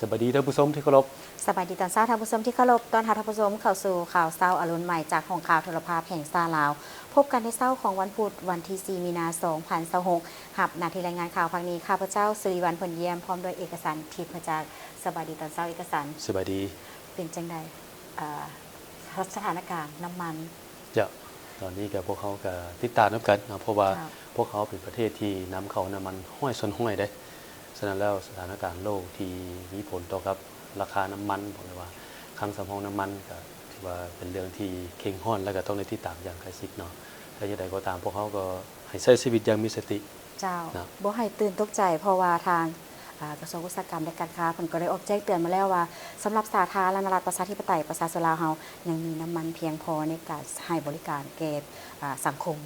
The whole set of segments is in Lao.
ສະບາຍດີທ່ານຜູ້ຊົມທີ່ເຄົາລົບ. ສະບາຍດີຕອນເຊົ້າທ່ານຜູ້ຊົມທີ່ເຄົາລົບ. ຕ້ອນຮັບທ່ານຜູ້ຊົມເຂົ້າສູ່ຂ່າວເຊົ້າອາລຸນໃໝ່ຈາກຫ້ອງຂ່າວໂທລະພາບແຫ່ງຊາດລາວ. ພົບກັນໃນເຊົ້າຂອງວັນພຸດ ວັນທີສີ່ ມີນາ ສອງພັນຊາວຫົກ. ຮັບໜ້າທີ່ລາຍງານຂ່າວພາກນີ້ ຂ້າພະເຈົ້າ ສຸລິວັນ ພົນຢ້ຽມ ພ້ອມດ້ວຍເອກະສັນ ທິບພະຈັກ. ສະບາຍດີຕອນເຊົ້າເອກະສັນ. ສະບາຍດີ. ເປັນຈັ່ງໃດ ເອີ ສະຖານະການນ້ຳມັນ? ເຈົ້າ, ຕອນນີ້ກໍພວກເຮົາກໍຕິດຕາມນຳກັນເນາະ ເພາະວ່າ ເຈົ້າ ພວກເຮົາເປັນປະເທດທີ່ນຳເຂົ້ານ້ຳມັນຮ້ອຍສ່ວນຮ້ອຍເດ້. ສະນັ້ນແລ້ວ ສະຖານະການໂລກທີ່ມີຜົນຕໍ່ກັບລາຄານ້ຳມັນ ຫຼືວ່າຄັງສຳຮອງນ້ຳມັນ ກໍຖືວ່າເປັນເລື່ອງທີ່ເຄັ່ງຮ້ອນ ແລະ ກໍຕ້ອງໄດ້ຕິດຕາມຢ່າງໃກ້ຊິດເນາະ. ແຕ່ຢ່າງໃດກໍຕາມ ພວກເຮົາກໍໃຫ້ໃຊ້ຊີວິດຢ່າງມີສະຕິ. ເຈົ້າ ເນາະ ບໍ່ໃຫ້ຕື່ນຕົກໃຈ ເພາະວ່າທາງ ອາ ກະຊວງອຸດສາຫະກຳ ແລະ ການຄ້າ ເພິ່ນກໍໄດ້ອອກແຈ້ງເຕືອນມາແລ້ວວ່າ ສຳລັບສາທາລະນະລັດ ປະຊາທິປະໄຕ ປະຊາຊົນລາວເຮົາ ຍັງມີນ້ຳມັນພຽງພໍໃນການໃຫ້ບໍລິການແກ່ ອາ ສັງຄົມ.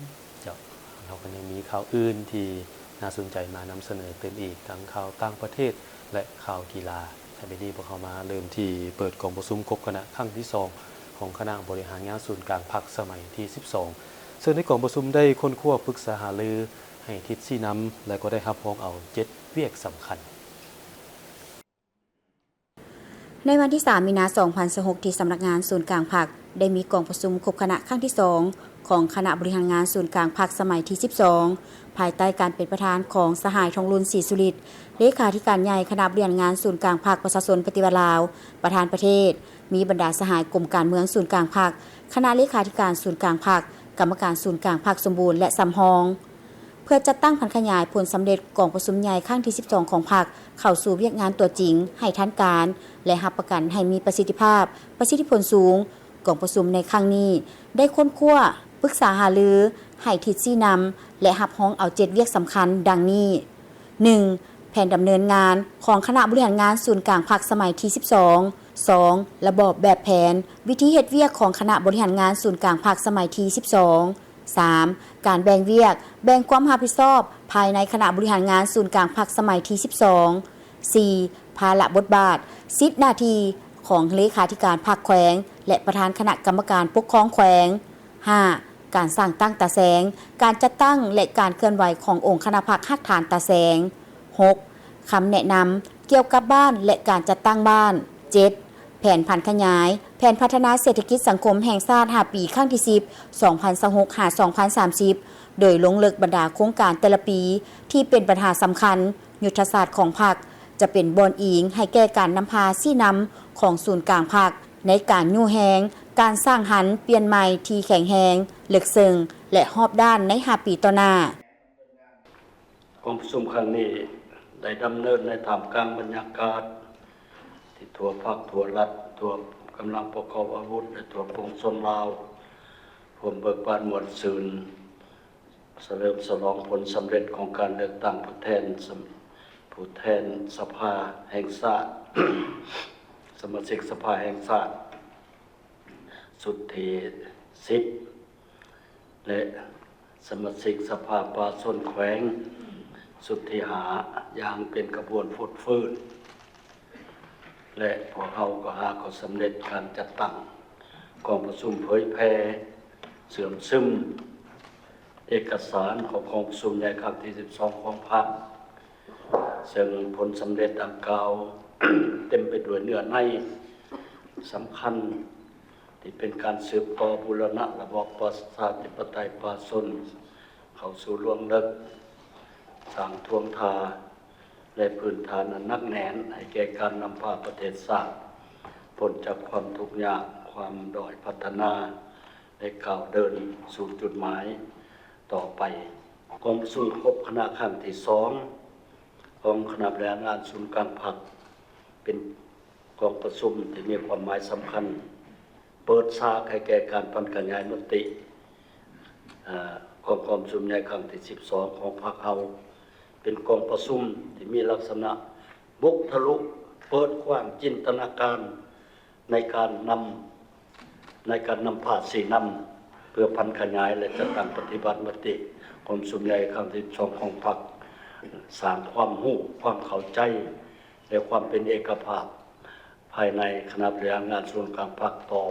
ເຈົ້າ, ເຮົາກໍຍັງມີຂ່າວອື່ນທີ່ໜ້າສົນໃຈມານຳສະເໜີຕື່ມອີກ, ທັງຂ່າວຕ່າງປະເທດ ແລະ ຂ່າວກິລາ. ແຕ່ບັດນີ້ພວກເຮົາມາເລີ່ມທີ່ເປີດກອງປະຊຸມຄົບຄະນະຄັ້ງທີສອງ ຂອງຄະນະບໍລິຫານງານສູນກາງພັກສະໄໝທີສິບສອງ ເຊິ່ງໃນກອງປະຊຸມໄດ້ຄົ້ນຄວ້າປຶກສາຫາລືໃຫ້ທິດຊີ້ນຳ ແລະ ກໍໄດ້ຮັບຮອງເອົາເຈັດວຽກສຳຄັນ. ໃນວັນທີສາມ ມີນາ ສອງພັນຊາວຫົກ ທີ່ສຳນັກງານສູນກາງພັກ ໄດ້ມີກອງປະຊຸມຄົບຄະນະຄັ້ງທີສອງ ຂອງຄະນະບໍລິຫານງານສູນກາງພັກສະໄໝທີສິບສອງ ພາຍໃຕ້ການເປັນປະທານຂອງສະຫາຍ ທອງລຸນ ສີສຸລິດ ເລຂາທິການໃຫຍ່ຄະນະບໍລິຫານງານສູນກາງພັກປະຊາຊົນປະຕິວັດລາວ ປະທານປະເທດ, ມີບັນດາສະຫາຍກົມການເມືອງສູນກາງພັກ, ຄະນະເລຂາທິການສູນກາງພັກ, ກຳມະການສູນກາງພັກສົມບູນ ແລະ ສຳຮອງ ເພື່ອຈັດຕັ້ງຜັນຂະຫຍາຍຜົນສຳເລັດກອງປະຊຸມໃຫຍ່ຄັ້ງທີສິບສອງຂອງພັກ ເຂົ້າສູ່ວຽກງານຕົວຈິງໃຫ້ທັນການ ແລະ ຮັບປະກັນໃຫ້ມີປະສິດທິພາບ, ປະສິດທິຜົນສູງ. ກອງປະຊຸມໃນຄັ້ງນີ້ໄດ້ຄົ້ນຄວ້າ, ປຶກສາຫາລື, ໃຫ້ທິດຊີ້ນຳ ແລະ ຮັບຮອງເອົາເຈັດວຽກສຳຄັນ ດັ່ງນີ້: ໜຶ່ງ ແຜນດຳເນີນງານຂອງຄະນະບໍລິຫານງານສູນກາງພັກສະໄໝທີສິບສອງ, ສອງ ລະບອບແບບແຜນ, ວິທີເຮັດວຽກຂອງຄະນະບໍລິຫານງານສູນກາງພັກສະໄໝທີສິບສອງ, ສາມ ການແບ່ງວຽກ, ແບ່ງຄວາມຮັບຜິດຊອບພາຍໃນຄະນະບໍລິຫານງານສູນກາງພັກສະໄໝທີສິບສອງ, ສີ່ ພາລະບົດບາດ, ສິດໜ້າທີ່ຂອງເລຂາທິການພັກແຂວງ ແລະ ປະທານຄະນະກຳມະການປົກຄອງແຂວງ, ຫ້າ ການສ້າງຕັ້ງຕາແສງ, ການຈັດຕັ້ງ ແລະ ການເຄື່ອນໄຫວຂອງອົງຄະນະພັກຮາກຖານຕາແສງ, ຫົກ ຄຳແນະນຳກ່ຽວກັບບ້ານ ແລະ ການຈັດຕັ້ງບ້ານ, ເຈັດ ແຜນຜັນຂະຫຍາຍແຜນພັດທະນາເສດຖະກິດສັງຄົມແຫ່ງຊາດຫ້າປີ ຄັ້ງທີສິບ ສອງພັນຊາວຫົກ ຫາ ສອງພັນສາມສິບ ໂດຍລົງເລິກບັນດາໂຄງການແຕ່ລະປີທີ່ເປັນບັນຫາສຳຄັນ, ຍຸດທະສາດຂອງພັກຈະເປັນບ່ອນອີງໃຫ້ແກ່ການນຳພາຊີ້ນຳຂອງສູນກາງພັກ ໃນການຍູ້ແຮງການສ້າງຫັນປ່ຽນໃໝ່ທີ່ແຂງແຮງ, ເລິກເຊິ່ງ ແລະ ຮອບດ້ານໃນຫ້າປີຕໍ່ໜ້າ. ກອງປະຊຸມຄັ້ງນີ້ໄດ້ດຳເນີນໃນທ່າມກາງບັນຍາກາດທີ່ທົ່ວພັກ, ທົ່ວລັດ, ທົ່ວກຳລັງປະກອບອາວຸດ ແລະ ທົ່ວປວງຊົນລາວ ຮ່ວມເບີກບານມ່ວນຊື່ນ ສະເຫຼີມສະຫຼອງຜົນສຳເລັດຂອງການເລືອກຕັ້ງຜູ້ແທນສະ ຜູ້ແທນສະພາແຫ່ງຊາດ, ສະມາຊິກສະພາແຫ່ງຊາດຊຸດທີສິບ ແລະ ສະມາຊິກສະພາປະຊາຊົນແຂວງຊຸດທີຫ້າ ຢ່າງເປັນຂະບວນຟົດຟື້ນ. ແລະ ພວກເຮົາກໍຫາກໍສຳເລັດການຈັດຕັ້ງກອງປະຊຸມເຜີຍແຜ່ເຊື່ອມຊຶມເອກະສານຂອງກອງປະຊຸມໃຫຍ່ຄັ້ງທີສິບສອງຂອງພັກ, ເຊິ່ງຜົນສຳເລັດດັ່ງກ່າວເຕັມໄປດ້ວຍເນື້ອໃນສຳຄັນ ທີ່ເປັນການສືບຕໍ່ບູລະນະລະບອບປະຊາທິປະໄຕປະຊາຊົນເຂົ້າສູ່ລວງເລິກ, ສ້າງທ່ວງທ່າ ແລະ ພື້ນຖານອັນໜັກແໜ້ນໃຫ້ແກ່ການນຳພາປະເທດຊາດພົ້ນຈາກຄວາມທຸກຍາກ, ຄວາມດ້ອຍພັດທະນາ ແລະ ກ້າວເດີນສູ່ຈຸດໝາຍຕໍ່ໄປ. ກອງປະຊຸມຄົບຄະນະຄັ້ງທີສອງຂອງຄະນະບໍລິຫານງານສູນກາງພັກ ເປັນ ກອງປະຊຸມທີ່ມີຄວາມໝາຍສຳຄັນ ເປີດສາກໃຫ້ແກ່ການຜັນຂະຫຍາຍມະຕິ ເອີ ຂອງກອງປະຊຸມໃຫຍ່ຄັ້ງທີສິບສອງຂອງພັກເຮົາ, ເປັນກອງປະຊຸມທີ່ມີລັກສະນະບຸກທະລຸ, ເປີດກວ້າງຈິນຕະນາການໃນການນຳ ໃນການນຳພາຊີ້ນຳ ເພື່ອຜັນຂະຫຍາຍ ແລະ ຈັດຕັ້ງປະຕິບັດມະຕິກອງປະຊຸມໃຫຍ່ຄັ້ງທີສິບສອງຂອງພັກ, ສ້າງຄວາມຮູ້, ຄວາມເຂົ້າໃຈ ແລະ ຄວາມເປັນເອກະພາບ ພາຍໃນຄະນະບໍລິຫານງານສູນກາງພັກຕໍ່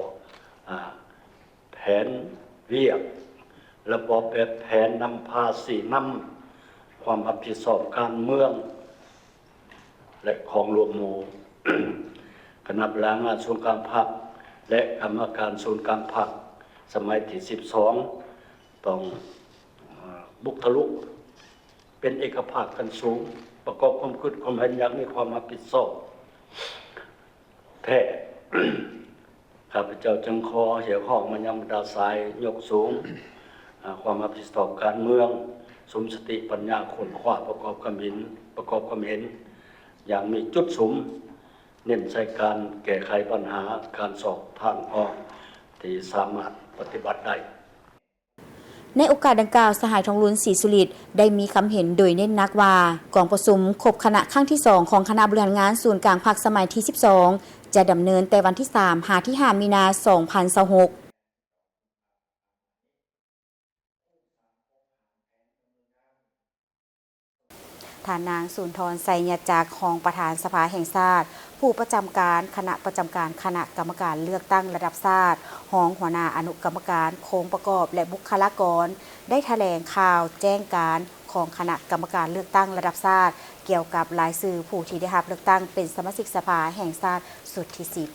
ອາ ແຜນວຽກ, ລະບອບແບບແຜນນຳພາຊີ້ນຳ, ຄວາມຮັບຜິດຊອບການເມືອງ ແລະ ຂອງລວມໝູ່ ຄະນະບໍລິຫານງານສູນກາງພັກ ແລະ ກຳມະການສູນກາງພັກສະໄໝທີສິບສອງ ຕ້ອງ ເອີ່ ບຸກທະລຸເປັນເອກະພາບຂັ້ນສູງ, ປະກອບຄວາມຄິດຄວາມເຫັນຢ່າງມີຄວາມຮັບຜິດຊອບ ແທ້. ຂ້າພະເຈົ້າຈຶ່ງຂໍຮຽກຮ້ອງມາຍັງບັນດາສາຍຍົກສູງ ອາ ຄວາມຮັບຜິດຊອບການເມືອງ, ສຸມສະຕິປັນຍາຄົ້ນຄວ້າປະກອບຄຳເຫັນ, ປະກອບຄຳເຫັນຢ່າງມີຈຸດສຸມ, ເນັ້ນໃສ່ການແກ້ໄຂບັນຫາ, ການຊອກທາງອອກທີ່ສາມາດປະຕິບັດໄດ້. ໃນໂອກາດດັ່ງກ່າວ, ສະຫາຍ ທອງລຸນ ສີສຸລິດ ໄດ້ມີຄຳເຫັນໂດຍເນັ້ນໜັກວ່າ ກອງປະຊຸມຄົບຄະນະຄັ້ງທີສອງຂອງຄະນະບໍລິຫານງານສູນກາງພັກສະໄໝທີສິບສອງ ຈະດຳເນີນແຕ່ວັນທີສາມຫາທີຫ້າ ມີນາ ສອງພັນຊາວຫົກ. ທ່ານນາງ ສຸນທອນ ໄຊຍະຈັກ ຮອງປະທານສະພາແຫ່ງຊາດ, ຜູ້ປະຈຳການຄະນະປະຈຳການຄະນະກຳມະການເລືອກຕັ້ງລະດັບຊາດ, ຮອງຫົວໜ້າອະນຸກຳມະການໂຄງປະກອບ ແລະ ບຸກຄະລາກອນ ໄດ້ຖະແຫຼງຂ່າວແຈ້ງການຂອງຄະນະກຳມະການເລືອກຕັ້ງລະດັບຊາດ ກ່ຽວກັບລາຍຊື່ຜູ້ທີ່ໄດ້ຮັບເລືອກຕັ້ງເປັນສະມາຊິກສະພາແຫ່ງຊາດຊຸດທີສິບ.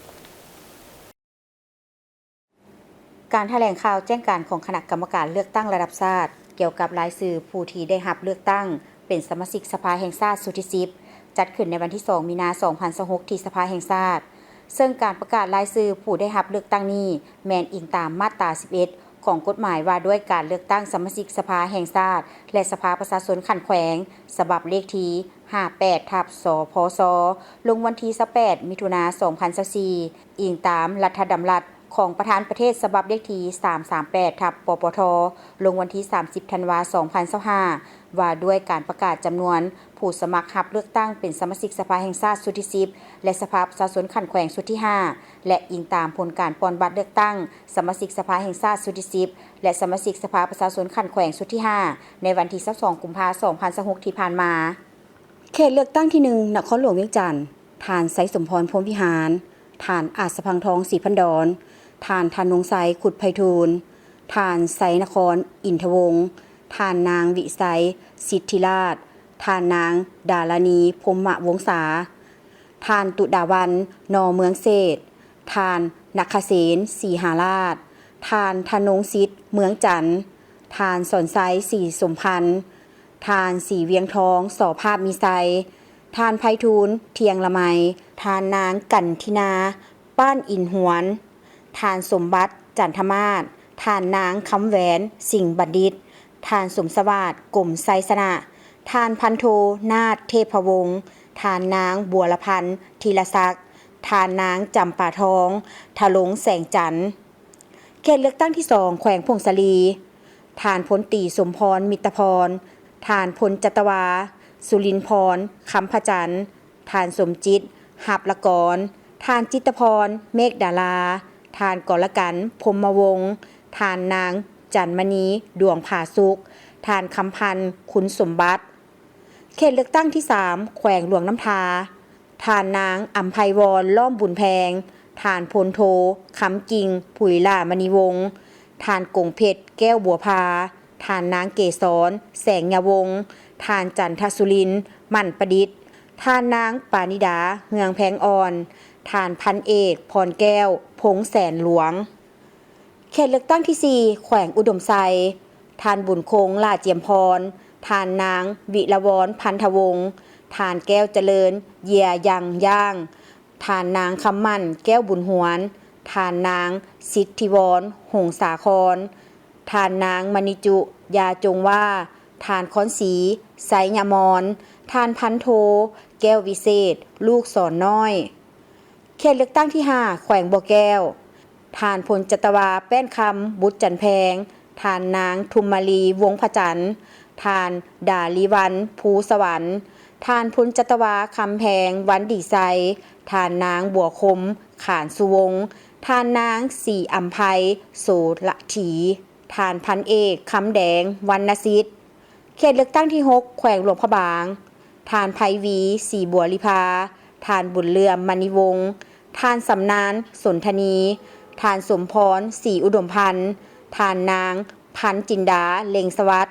ການຖະແຫຼງຂ່າວແຈ້ງການຂອງຄະນະກຳມະການເລືອກຕັ້ງລະດັບຊາດ ກ່ຽວກັບລາຍຊື່ຜູ້ທີ່ໄດ້ຮັບເລືອກຕັ້ງເປັນສະມາຊິກສະພາແຫ່ງຊາດຊຸດທີສິບ ຈັດຂຶ້ນໃນວັນທີສອງ ມີນາ ສອງພັນຊາວຫົກ ທີ່ສະພາແຫ່ງຊາດ, ເຊິ່ງການປະກາດລາຍຊື່ຜູ້ໄດ້ຮັບເລືອກຕັ້ງນີ້ ແມ່ນອີງຕາມມາດຕາສິບເອັດ ຂອງກົດໝາຍວ່າດ້ວຍການເລືອກຕັ້ງສະມາຊິກສະພາແຫ່ງຊາດ ແລະ ສະພາປະຊາຊົນຂັ້ນແຂວງ ສະບັບເລກທີຫ້າແປດ ທັບ ສພຊ ລົງວັນທີຊາວແປດ ມິຖຸນາ ສອງພັນຊາວສີ່ ອີງຕາມລັດຖະດຳລັດ ຂອງປະທານປະເທດສະບັບເລກທີສາມສາມແປດ ທັບ ປປທ ລົງວັນທີສາມສິບ ທັນວາ ສອງພັນຊາວຫ້າ ວ່າດ້ວຍການປະກາດຈຳນວນຜູ້ສະໝັກຮັບເລືອກຕັ້ງເປັນສະມາຊິກສະພາແຫ່ງຊາດຊຸດທີສິບ ແລະ ສະພາປະຊາຊົນຂັ້ນແຂວງຊຸດທີຫ້າ ແລະ ອີງຕາມຜົນການປ່ອນບັດເລືອກຕັ້ງສະມາຊິກສະພາແຫ່ງຊາດຊຸດທີສິບ ແລະ ສະມາຊິກສະພາປະຊາຊົນຂັ້ນແຂວງຊຸດທີຫ້າ ໃນວັນທີຊາວສອງ ກຸມພາ ສອງພັນຊາວຫົກ ທີ່ຜ່ານມາ. ເຂດເລືອກຕັ້ງທີໜຶ່ງ ນະຄອນຫຼວງວຽງຈັນ, ທ່ານ ໄຊສົມພອນ ພົມວິຫານ, ທ່ານ ອາດສະພັງທອງ ສີພັນດອນ, ທ່ານ ທະນົງໄຊ ຄຸດໄພທູນ, ທ່ານ ໄຊນະຄອນ ອິນທະວົງ, ທ່ານນາງ ວິໄສ ສິດທິລາດ, ທ່ານນາງ ດາລານີ ພົມມະວົງສາ, ທ່ານ ຕຸດາວັນ ນໍເມືອງເສດ, ທ່ານ ນະຄະເສນ ສີຫາລາດ, ທ່ານ ທະນົງສິດ ເມືອງຈັນ, ທ່ານ ສອນໄຊ ສີສົມພັນ, ທ່ານ ສີວຽງທອງ ສໍພາບມີໄຊ, ທ່ານ ໄພທູນ ທ່ຽງລະໄມ, ທ່ານນາງ ກັນທິນາ ປ້ານອິນຫວນ, ທ່ານ ສົມບັດ ຈັນທະມາດ, ທ່ານນາງ ຄຳແຫວນ ສິງບັນດິດ, ທ່ານ ສົມສະຫວາດ ກົມໄຊຊະນະ, ທ່ານ ພັນໂທ ນາດ ເທບພະວົງ, ທ່ານນາງ ບົວລະພັນ ທີລະສັກ, ທ່ານນາງ ຈຳປາທອງ ທະລົງແສງຈັນ. ເຂດເລືອກຕັ້ງທີສອງ ແຂວງຜົ້ງສາລີ, ທ່ານ ພົນຕີ ສົມພອນ ມິດຕະພອນ, ທ່ານ ພົນຈັດຕະວາ ສຸລິນພອນ ຄຳພະຈັນ, ທ່ານ ສົມຈິດ ຮັບລະກອນ, ທ່ານ ຈິດຕະພອນ ເມກດາລາ, ທ່ານ ກໍລະກັນ ພົມມະວົງ, ທ່ານນາງ ຈັນມະນີ ດວງຜາສຸກ, ທ່ານ ຄຳພັນ ຄຸນສົມບັດ. ເຂດເລືອກຕັ້ງທີສາມ ແຂວງຫຼວງນ້ຳທາ, ທ່ານນາງ ອຳໄພວອນ ລ້ອມບຸນແພງ, ທ່ານ ພົນໂທ ຄຳກິ່ງ ຜຸຍຫຼ້າມະນີວົງ, ທ່ານ ກົງເພັດ ແກ້ວບົວພາ, ທ່ານນາງ ເກສອນ ແສງຍາວົງ, ທ່ານ ຈັນທະສຸລິນ ໝັ້ນປະດິດ, ທ່ານນາງ ປານິດາ ເຮືອງແພງອ່ອນ, ທ່ານ ພັນເອກ ພອນແກ້ວ ພົງແສນຫຼວງ. ເຂດເລືອກຕັ້ງທີສີ່ ແຂວງອຸດົມໄຊ, ທ່ານ ບຸນຄົງ ຫຼ້າຈຽມພອນ, ທ່ານນາງ ວິລະວອນ ພັນທະວົງ, ທ່ານ ແກ້ວຈະເລີນ ເຢຍຍັງຢ່າງ, ທ່ານນາງ ຄຳໝັ້ນ ແກ້ວບຸນຫວນ, ທ່ານນາງ ສິດທິວອນ ຫົງສາຄອນ, ທ່ານນາງ ມະນິຈຸ ຢາຈົງວ່າ, ທ່ານ ຄອນສີ ໄຊຍະມອນ, ທ່ານ ພັນໂທ ແກ້ວວິເສດ ລູກສອນນ້ອຍ. ເຂດເລືອກຕັ້ງທີຫ້າ ແຂວງບໍ່ແກ້ວ, ທ່ານ ພົນຈັດຕະວາ ແປ້ນຄຳ ບຸດຈັນແພງ, ທ່ານນາງ ທຸມມາລີ ວົງພະຈັນ, ທ່ານ ດາລິວັນ ພູສະຫວັນ, ທ່ານ ພົນຈັດຕະວາ ຄຳແພງ ວັນດີໄຊ, ທ່ານນາງ ບົວຄົມ ຂານສຸວົງ, ທ່ານນາງ ສີອຳໄພ ໂສລະຖີ, ທ່ານ ພັນເອກ ຄຳແດງ ວັນນະສິດ. ເຂດເລືອກຕັ້ງທີຫົກ ແຂວງຫຼວງພະບາງ, ທ່ານ ໄພວີ ສີບົວລິພາ, ທ່ານ ບຸນເຫຼືອມ ມະນີວົງ, ທ່ານ ສຳນານ ສົນທະນີ, ທ່ານ ສົມພອນ ສີອຸດົມພັນ, ທ່ານນາງ ພັນຈິນດາ ເລັງສະຫວັດ,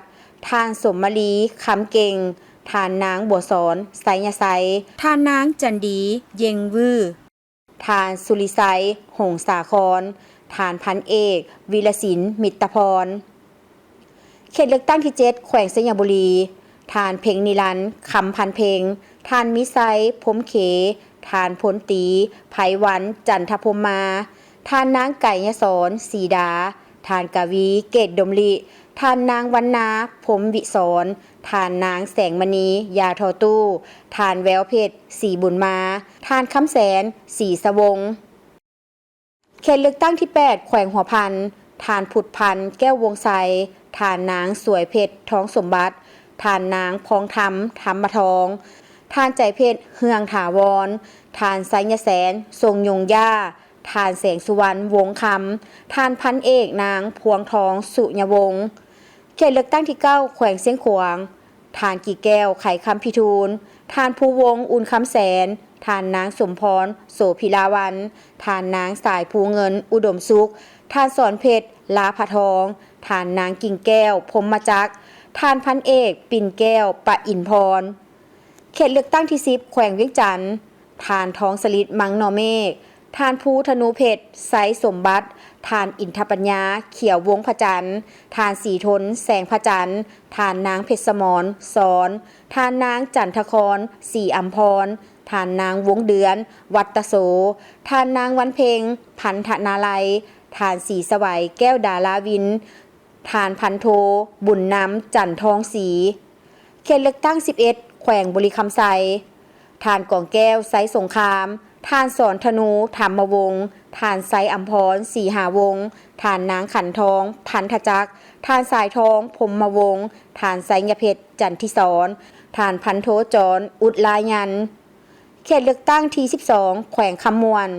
ທ່ານ ສົມມະລີ ຄຳເກັ່ງ, ທ່ານນາງ ບົວສອນ ໄຊຍະໄຊ, ທ່ານນາງ ຈັນດີ ເຢັງວື, ທ່ານ ສຸລິໄຊ ຫົງສາຄອນ, ທ່ານ ພັນເອກ ວິລະສິນ ມິດຕະພອນ. ເຂດເລືອກຕັ້ງທີເຈັດ ແຂວງໄຊຍະບູລີ, ທ່ານ ເພັງນິລັນ ຄຳພັນເພັງ, ທ່ານ ມີໄຊ ພົມເຂ, ທ່ານ ພົນຕີ ໄພວັນ ຈັນທະພົມມາ, ທ່ານນາງ ໄກຍະສອນ ສີດາ, ທ່ານ ກະວີ ເກດດົມລິ, ທ່ານນາງ ວັນນາ ພົມວິສອນ, ທ່ານນາງ ແສງມະນີ ຢາທໍ່ຕູ້, ທ່ານ ແວວເພັດ ສີບຸນມາ, ທ່ານ ຄຳແສນ ສີສະວົງ. ເຂດເລືອກຕັ້ງທີແປດ ແຂວງຫົວພັນ, ທ່ານ ພຸດພັນ ແກ້ວວົງໄຊ, ທ່ານນາງ ສວຍເພັດ ທອງສົມບັດ, ທ່ານນາງ ພອງທຳ ທຳມະທອງ, ທ່ານ ໃຈເພັດ ເຮືອງຖາວອນ, ທ່ານ ໄຊຍະແສນ ຊົງຍົງຢາ, ທ່ານ ແສງສຸວັນ ວົງຄຳ, ທ່ານ ພັນເອກ ນາງ ພວງທອງ ສຸຍະວົງ. ເຂດເລືອກຕັ້ງທີເກົ້າ ແຂວງຊຽງຂວາງ, ທ່ານ ກີ່ແກ້ວ ໄຂຄຳພິທູນ, ທ່ານ ພູວົງ ອຸ່ນຄຳແສນ, ທ່ານນາງ ສົມພອນ ໂສພິລາວັນ, ທ່ານນາງ ສາຍພູເງິນ ອຸດົມສຸກ, ທ່ານ ສອນເພັດ ລາພະທອງ, ທ່ານນາງ ກິ່ງແກ້ວ ພົມມະຈັກ, ທ່ານ ພັນເອກ ປິ່ນແກ້ວ ປະອິນພອນ. ເຂດເລືອກຕັ້ງທີສິບ ແຂວງວຽງຈັນ, ທ່ານ ທອງສະລິດ ມັງນໍເມກ, ທ່ານ ພູທະນູເພັດ ໄຊສົມບັດ, ທ່ານ ອິນທະປັນຍາ ຂຽວວົງພະຈັນ, ທ່ານ ສີທົນ ແສງພະຈັນ, ທ່ານນາງ ເພັດສະໝອນ ສອນ, ທ່ານນາງ ຈັນທະຄອນ ສີອຳພອນ, ທ່ານນາງ ວົງເດືອນ ວັດຕະໂສ, ທ່ານນາງ ວັນເພັງ ພັນທະນາໄລ, ທ່ານ ສີສະໄຫວ ແກ້ວດາລາວິນ, ທ່ານ ພັນໂທ ບຸນນຳ ຈັນທອງສີ. ເຂດເລືອກຕັ້ງສິບເອັດ ແຂວງບໍລິຄຳໄຊ, ທ່ານ ກອງແກ້ວ ໄຊສົງຄາມ, ທ່ານ ສອນທະນູ ທຳມະວົງ, ທ່ານ ໄຊອຳພອນ ສີຫາວົງ, ທ່ານນາງ ຂັນທອງ ພັນທະຈັກ, ທ່ານ ສາຍທອງ ພົມມະວົງ, ທ່ານ ໄຊຍະເພັດ ຈັນທິສອນ, ທ່ານ ພັນໂທ ຈອນ ອຸດລາຍັນ. ເຂດເລືອກຕັ້ງທີສິບສອງ ແຂວງຄຳມ່ວນ,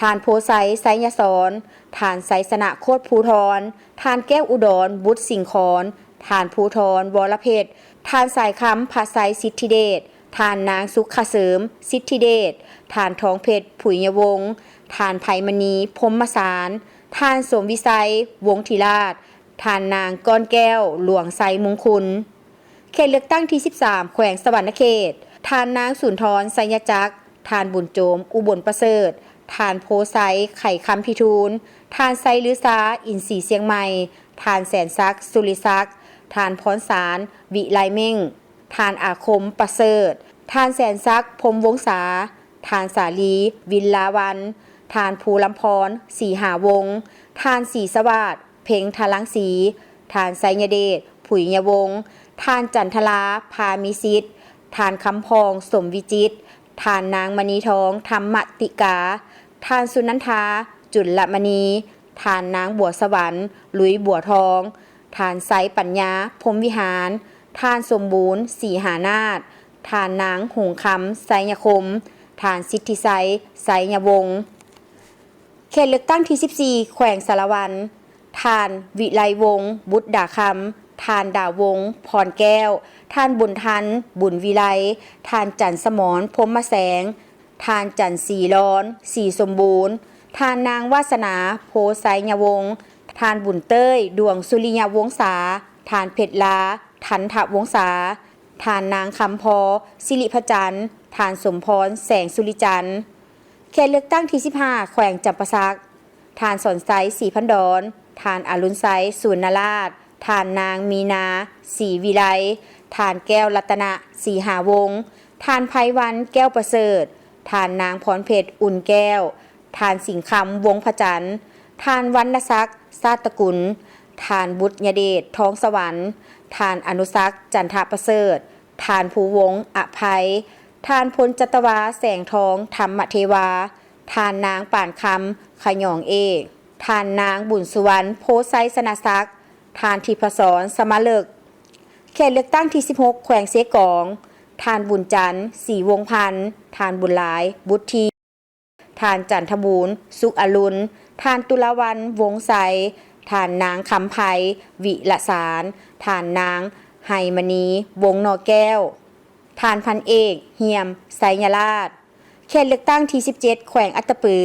ທ່ານ ໂພໄຊ ໄຊຍະສອນ, ທ່ານ ໄຊຊະນະ ໂຄດພູທອນ, ທ່ານ ແກ້ວອຸດອນ ບຸດສິງຂອນ, ທ່ານ ພູທອນ ວໍລະເພັດ, ທ່ານ ສາຍຄຳ ພະໄຊ ສິດທິເດດ, ທ່ານນາງ ສຸກຂະເສີມ ສິດທິເດດ, ທ່ານ ທອງເພັດ ຜຸຍຍະວົງ, ທ່ານ ໄພມະນີ ພົມມະສານ, ທ່ານ ສົມວິໄຊ ວົງທິລາດ, ທ່ານນາງ ກ້ອນແກ້ວ ຫຼວງໄຊມຸງຄຸນ. ເຂດເລືອກຕັ້ງທີສິບສາມ ແຂວງສະຫວັນນະເຂດ, ທ່ານນາງ ສຸນທອນ ໄຊຍະຈັກ, ທ່ານ ບຸນໂຈມ ອຸບົນປະເສີດ, ທ່ານ ໂພໄຊ ໄຂຄຳພິທູນ, ທ່ານ ໄຊລືຊາ ອິນສີຊຽງໃໝ່, ທ່ານ ແສນສັກ ສຸລິສັກ, ທ່ານ ພອນສານ ວິໄລເມັ່ງ, ທ່ານ ອາຄົມ ປະເສີດ, ທ່ານ ແສນສັກ ພົມວົງສາ, ທ່ານ ສາລີ ວິນລາວັນ, ທ່ານ ພູລຳພອນ ສີຫາວົງ, ທ່ານ ສີສະຫວາດ ເພັງທະລັງສີ, ທ່ານ ໄຊຍະເດດ ຜຸຍຍະວົງ, ທ່ານ ຈັນທະລາ ພາມີສິດ, ທ່ານ ຄຳພອງ ສົມວິຈິດ, ທ່ານນາງ ມະນີທອງ ທຳມະຕິກາ, ທ່ານ ສຸນັນທາ ຈຸນລະມະນີ, ທ່ານນາງ ບົວສະຫວັນ ລຸຍບົວທອງ, ທ່ານ ໄຊປັນຍາ ພົມວິຫານ, ທ່ານ ສົມບູນ ສີຫານາດ, ທ່ານນາງ ຫົງຄຳ ໄຊຍະຄົມ, ທ່ານ ສິດທິໄຊ ໄຊຍະວົງ. ເຂດເລືອກຕັ້ງທີສິບສີ່ ແຂວງສາລະວັນ, ທ່ານ ວິໄລວົງ ບຸດດາຄຳ, ທ່ານ ດາວວົງ ພອນແກ້ວ, ທ່ານ ບຸນທັນ ບຸນວິໄລ, ທ່ານ ຈັນສະໝອນ ພົມມະແສງ, ທ່ານ ຈັນສີລອນ ສີສົມບູນ, ທ່ານນາງ ວາສະໜາ ໂພໄຊຍະວົງ, ທ່ານ ບຸນເຕີຍ ດວງສຸລິຍະວົງສາ, ທ່ານ ເພັດລາ ທັນທະວົງສາ, ທ່ານນາງ ຄຳພໍ ສິລິພະຈັນ, ທ່ານ ສົມພອນ ແສງສຸລິຈັນ. ເຂດເລືອກຕັ້ງທີສິບຫ້າ ແຂວງຈຳປາສັກ, ທ່ານ ສອນໄຊ ສີພັນດອນ, ທ່ານ ອະລຸນໄຊ ສູນນະລາດ, ທ່ານນາງ ມີນາ ສີວິໄລ, ທ່ານ ແກ້ວລັດຕະນະ ສີຫາວົງ, ທ່ານ ໄພວັນ ແກ້ວປະເສີດ, ທ່ານນາງ ພອນເພັດ ອຸ່ນແກ້ວ, ທ່ານ ສິງຄຳ ວົງພະຈັນ, ທ່ານ ວັນນະສັກ ຊາດຕະກຸນ, ທ່ານ ບຸດຍະເດດ ທອງສະຫວັນ, ທ່ານ ອະນຸສັກ ຈັນທະປະເສີດ, ທ່ານ ພູວົງ ອະໄພ, ທ່ານ ພົນຈັດຕະວາ ແສງທອງ ທຳມະເທວາ, ທ່ານນາງ ປານຄຳ ຂະຫຍອງເອກ, ທ່ານນາງ ບຸນສຸວັນ ໂພໄຊຊະນະສັກ, ທ່ານ ທິບພະສອນ ສະມະເລິກ. ເຂດເລືອກຕັ້ງທີສິບຫົກ ແຂວງເຊກອງ, ທ່ານ ບຸນຈັນ ສີວົງພັນ, ທ່ານ ບຸນຫຼາຍ ບຸດທີ, ທ່ານ ຈັນທະບູນ ສຸກອະລຸນ, ທ່ານ ຕຸລາວັນ ວົງໄຊ, ທ່ານນາງ ຄຳໄພ ວິລະສານ, ທ່ານນາງ ໄຮມະນີ ວົງໜໍ່ແກ້ວ, ທ່ານ ພັນເອກ ຮ່ຽມ ໄຊຍະລາດ. ເຂດເລືອກຕັ້ງທີສິບເຈັດ ແຂວງອັດຕະປື,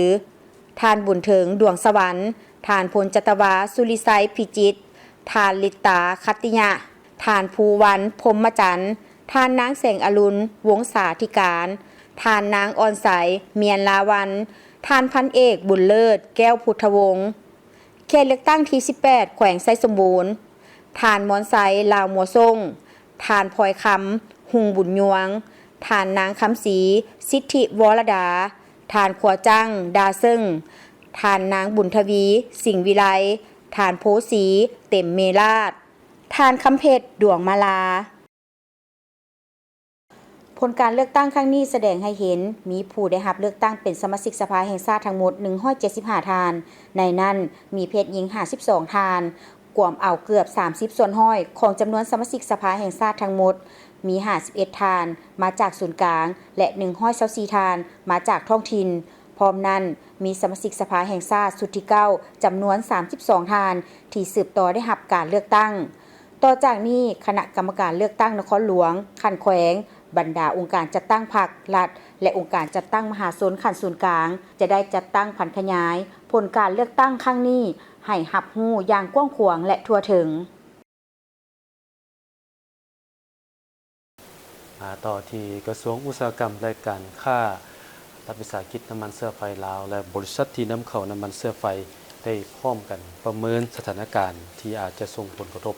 ທ່ານ ບຸນເຖິງ ດວງສະຫວັນ, ທ່ານ ພົນຈັດຕະວາ ສຸລິໄຊ ພິຈິດ, ທ່ານ ລິດຕາ ຂັດຕິຍະ, ທ່ານ ພູວັນ ພົມມະຈັນ, ທ່ານນາງ ແສງອະລຸນ ວົງສາທິການ, ທ່ານນາງ ອ່ອນໄຊ ມຽນລາວັນ, ທ່ານພັນເອກ ບຸນເລີດ ແກ້ວພຸດທະວົງ. ເຂດເລືອກຕັ້ງທີສິບແປດ ແຂວງໄຊສົມບູນ, ທ່ານ ມອນໄຊ ລາວມົວໂສ້ງ, ທ່ານ ພອຍຄຳ ຮຸ່ງບຸນຍວງ, ທ່ານນາງ ຄຳສີ ສິດທິວໍລະດາ, ທ່ານ ຂົວຈັງ ດາເຊິ່ງ, ທ່ານນາງ ບຸນທະວີ ສິງວິໄລ, ທ່ານ ໂພສີ ເຕັມເມລາດ, ທ່ານ ຄຳເພັດ ດວງມາລາ. ຜົນການເລືອກຕັ້ງຄັ້ງນີ້ສະແດງໃຫ້ເຫັນ ມີຜູ້ໄດ້ຮັບເລືອກຕັ້ງເປັນສະມາຊິກສະພາແຫ່ງຊາດທັງໝົດ ໜຶ່ງຮ້ອຍເຈັດສິບຫ້າ ທ່ານ, ໃນນັ້ນມີເພດຍິງ ຫ້າສິບສອງ ທ່ານ, ກວມເອົາເກືອບ ສາມສິບສ່ວນຮ້ອຍ ຂອງຈຳນວນສະມາຊິກສະພາແຫ່ງຊາດທັງໝົດ, ມີ ຫ້າສິບເອັດ ທ່ານ ມາຈາກສູນກາງ ແລະ ໜຶ່ງຮ້ອຍຊາວສີ່ ທ່ານ ມາຈາກທ້ອງຖິ່ນ. ພ້ອມນັ້ນ, ມີສະມາຊິກສະພາແຫ່ງຊາດຊຸດທີເກົ້າ ຈຳນວນ ສາມສິບສອງ ທ່ານ ທີ່ສືບຕໍ່ໄດ້ຮັບການເລືອກຕັ້ງ. ຕໍ່ຈາກນີ້, ຄະນະກຳມະການເລືອກຕັ້ງນະຄອນຫຼວງ, ຂັ້ນແຂວງ, ບັນດາອົງການຈັດຕັ້ງພັກ, ລັດ ແລະ ອົງການຈັດຕັ້ງມະຫາຊົນຂັ້ນສູນກາງ ຈະໄດ້ຈັດຕັ້ງຜັນຂະຫຍາຍຜົນການເລືອກຕັ້ງຄັ້ງນີ້ ໃຫ້ຮັບຮູ້ຢ່າງກວ້າງຂວາງ ແລະ ທົ່ວເຖິງ. ມາຕໍ່ທີ່ກະຊວງອຸດສາຫະກຳ ແລະ ການຄ້າ, ລັດວິສາຫະກິດນ້ຳມັນເຊື້ອໄຟລາວ ແລະ ບໍລິສັດທີ່ນຳເຂົ້ານ້ຳມັນເຊື້ອໄຟ ໄດ້ພ້ອມກັນປະເມີນສະຖານະການທີ່ອາດຈະສົ່ງຜົນກະທົບ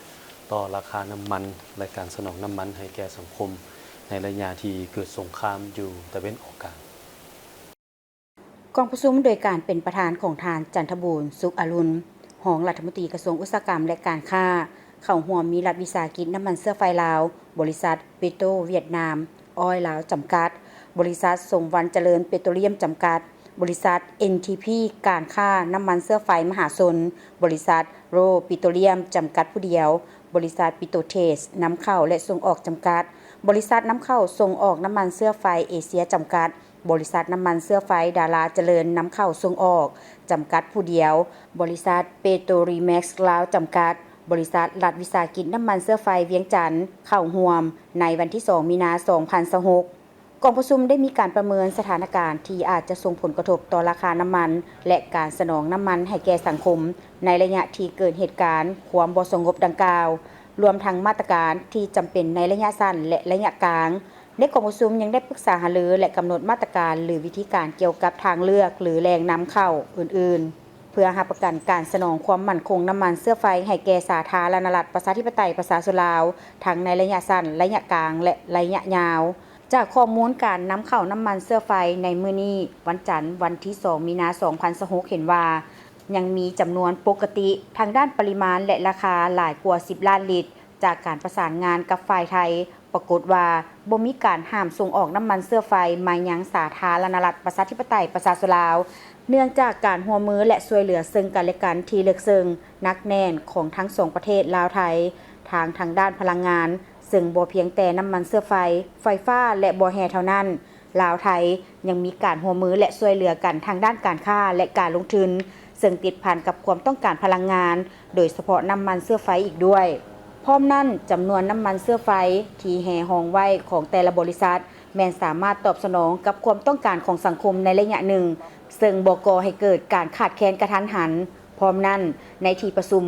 ຕໍ່ລາຄານ້ຳມັນ ແລະ ການສະໜອງນ້ຳມັນໃຫ້ແກ່ສັງຄົມ ໃນໄລຍະທີ່ເກີດສົງຄາມຢູ່ຕາເວັນອອກກາງ. ກອງປະຊຸມໂດຍການເປັນປະທານຂອງທ່ານ ຈັນທະບູນ ສຸກອະລຸນ ຮອງລັດຖະມົນຕີກະຊວງອຸດສາຫະກຳ ແລະ ການຄ້າ, ເຂົ້າຮ່ວມມີລັດວິສາຫະກິດນ້ຳມັນເຊື້ອໄຟລາວ, ບໍລິສັດ ປິໂຕ ຫວຽດນາມ ອອຍລາວ ຈຳກັດ, ບໍລິສັດ ສົມວັນຈະເລີນ ເປໂຕຣລຽມ ຈຳກັດ, ບໍລິສັດ ເອັນທີພີ ການຄ້ານ້ຳມັນເຊື້ອໄຟມະຫາຊົນ, ບໍລິສັດ ໂຣ ປິໂຕຣລຽມ ຈຳກັດຜູ້ດຽວ, ບໍລິສັດ ປິໂຕເທສ ນຳເຂົ້າ ແລະ ສົ່ງອອກ ຈຳກັດ, ບໍລິສັດນຳເຂົ້າສົ່ງອອກນ້ຳມັນເຊື້ອໄຟເອເຊຍ ຈຳກັດ, ບໍລິສັດນ້ຳມັນເຊື້ອໄຟດາລາຈະເລີນ ນຳເຂົ້າສົ່ງອອກ ຈຳກັດຜູ້ດຽວ, ບໍລິສັດ ເປໂຕຣີແມັກ ລາວ ຈຳກັດ, ບໍລິສັດລັດວິສາຫະກິດນ້ຳມັນເຊື້ອໄຟວຽງຈັນ ເຂົ້າຮ່ວມໃນວັນທີສອງ ມີນາ ສອງພັນຊາວຫົກ. ກອງປະຊຸມໄດ້ມີການປະເມີນສະຖານະການທີ່ອາດຈະສົ່ງຜົນກະທົບຕໍ່ລາຄານ້ຳມັນ ແລະ ການສະໜອງນ້ຳມັນໃຫ້ແກ່ສັງຄົມ ໃນໄລຍະທີ່ເກີດເຫດການຄວາມບໍ່ສະຫງົບດັ່ງກ່າວ, ລວມທັງມາດຕະການທີ່ຈຳເປັນໃນໄລຍະສັ້ນ ແລະ ໄລຍະກາງ. ໃນກອງປະຊຸມຍັງໄດ້ປຶກສາຫາລື ແລະ ກຳນົດມາດຕະການ ຫຼື ວິທີການກ່ຽວກັບທາງເລືອກ ຫຼື ແຫຼ່ງນຳເຂົ້າອື່ນໆ ເພື່ອຮັບປະກັນການສະໜອງຄວາມໝັ້ນຄົງນ້ຳມັນເຊື້ອໄຟໃຫ້ແກ່ສາທາລະນະລັດ ປະຊາທິປະໄຕ ປະຊາຊົນລາວ ທັງໃນໄລຍະສັ້ນ, ໄລຍະກາງ ແລະ ໄລຍະຍາວ. ຈາກຂໍ້ມູນການນຳເຂົ້ານ້ຳມັນເຊື້ອໄຟໃນມື້ນີ້ ວັນຈັນ ວັນທີສອງ ມີນາ ສອງພັນຊາວຫົກ ເຫັນວ່າ ຍັງມີຈຳນວນປົກກະຕິທາງດ້ານປະລິມານ ແລະ ລາຄາຫຼາຍກວ່າ ສິບລ້ານລິດ. ຈາກການປະສານງານກັບຝ່າຍໄທ, ປາກົດວ່າບໍ່ມີການຫ້າມສົ່ງອອກນ້ຳມັນເຊື້ອໄຟມາຍັງສາທາລະນະລັດ ປະຊາທິປະໄຕ ປະຊາຊົນລາວ, ເນື່ອງຈາກການຮ່ວມມື ແລະ ຊ່ວຍເຫຼືອເຊິ່ງກັນ ແລະ ກັນທີ່ເລິກເຊິ່ງ, ໜັກແໜ້ນຂອງທັງສອງປະເທດລາວ-ໄທ, ທາງ ທາງດ້ານພະລັງງານ, ເຊິ່ງບໍ່ພຽງແຕ່ນ້ຳມັນເຊື້ອໄຟ, ໄຟຟ້າ ແລະ ບໍ່ແຮ່ເທົ່ານັ້ນ, ລາວ-ໄທ ຍັງມີການຮ່ວມມື ແລະ ຊ່ວຍເຫຼືອກັນທາງດ້ານການຄ້າ ແລະ ການລົງທຶນ, ເຊິ່ງຕິດພັນກັບຄວາມຕ້ອງການພະລັງງານ, ໂດຍສະເພາະນ້ຳມັນເຊື້ອໄຟອີກດ້ວຍ. ພ້ອມນັ້ນ, ຈຳນວນນ້ຳມັນເຊື້ອໄຟທີ່ແຮ່ຮອງໄວ້ຂອງແຕ່ລະບໍລິສັດ ແມ່ນສາມາດຕອບສະໜອງກັບຄວາມຕ້ອງການຂອງສັງຄົມໃນໄລຍະໜຶ່ງ, ເຊິ່ງບໍ່ກໍ່ໃຫ້ເກີດການຂາດແຄນກະທັນຫັນ. ພ້ອມນັ້ນ, ໃນທີ່ປະຊຸມ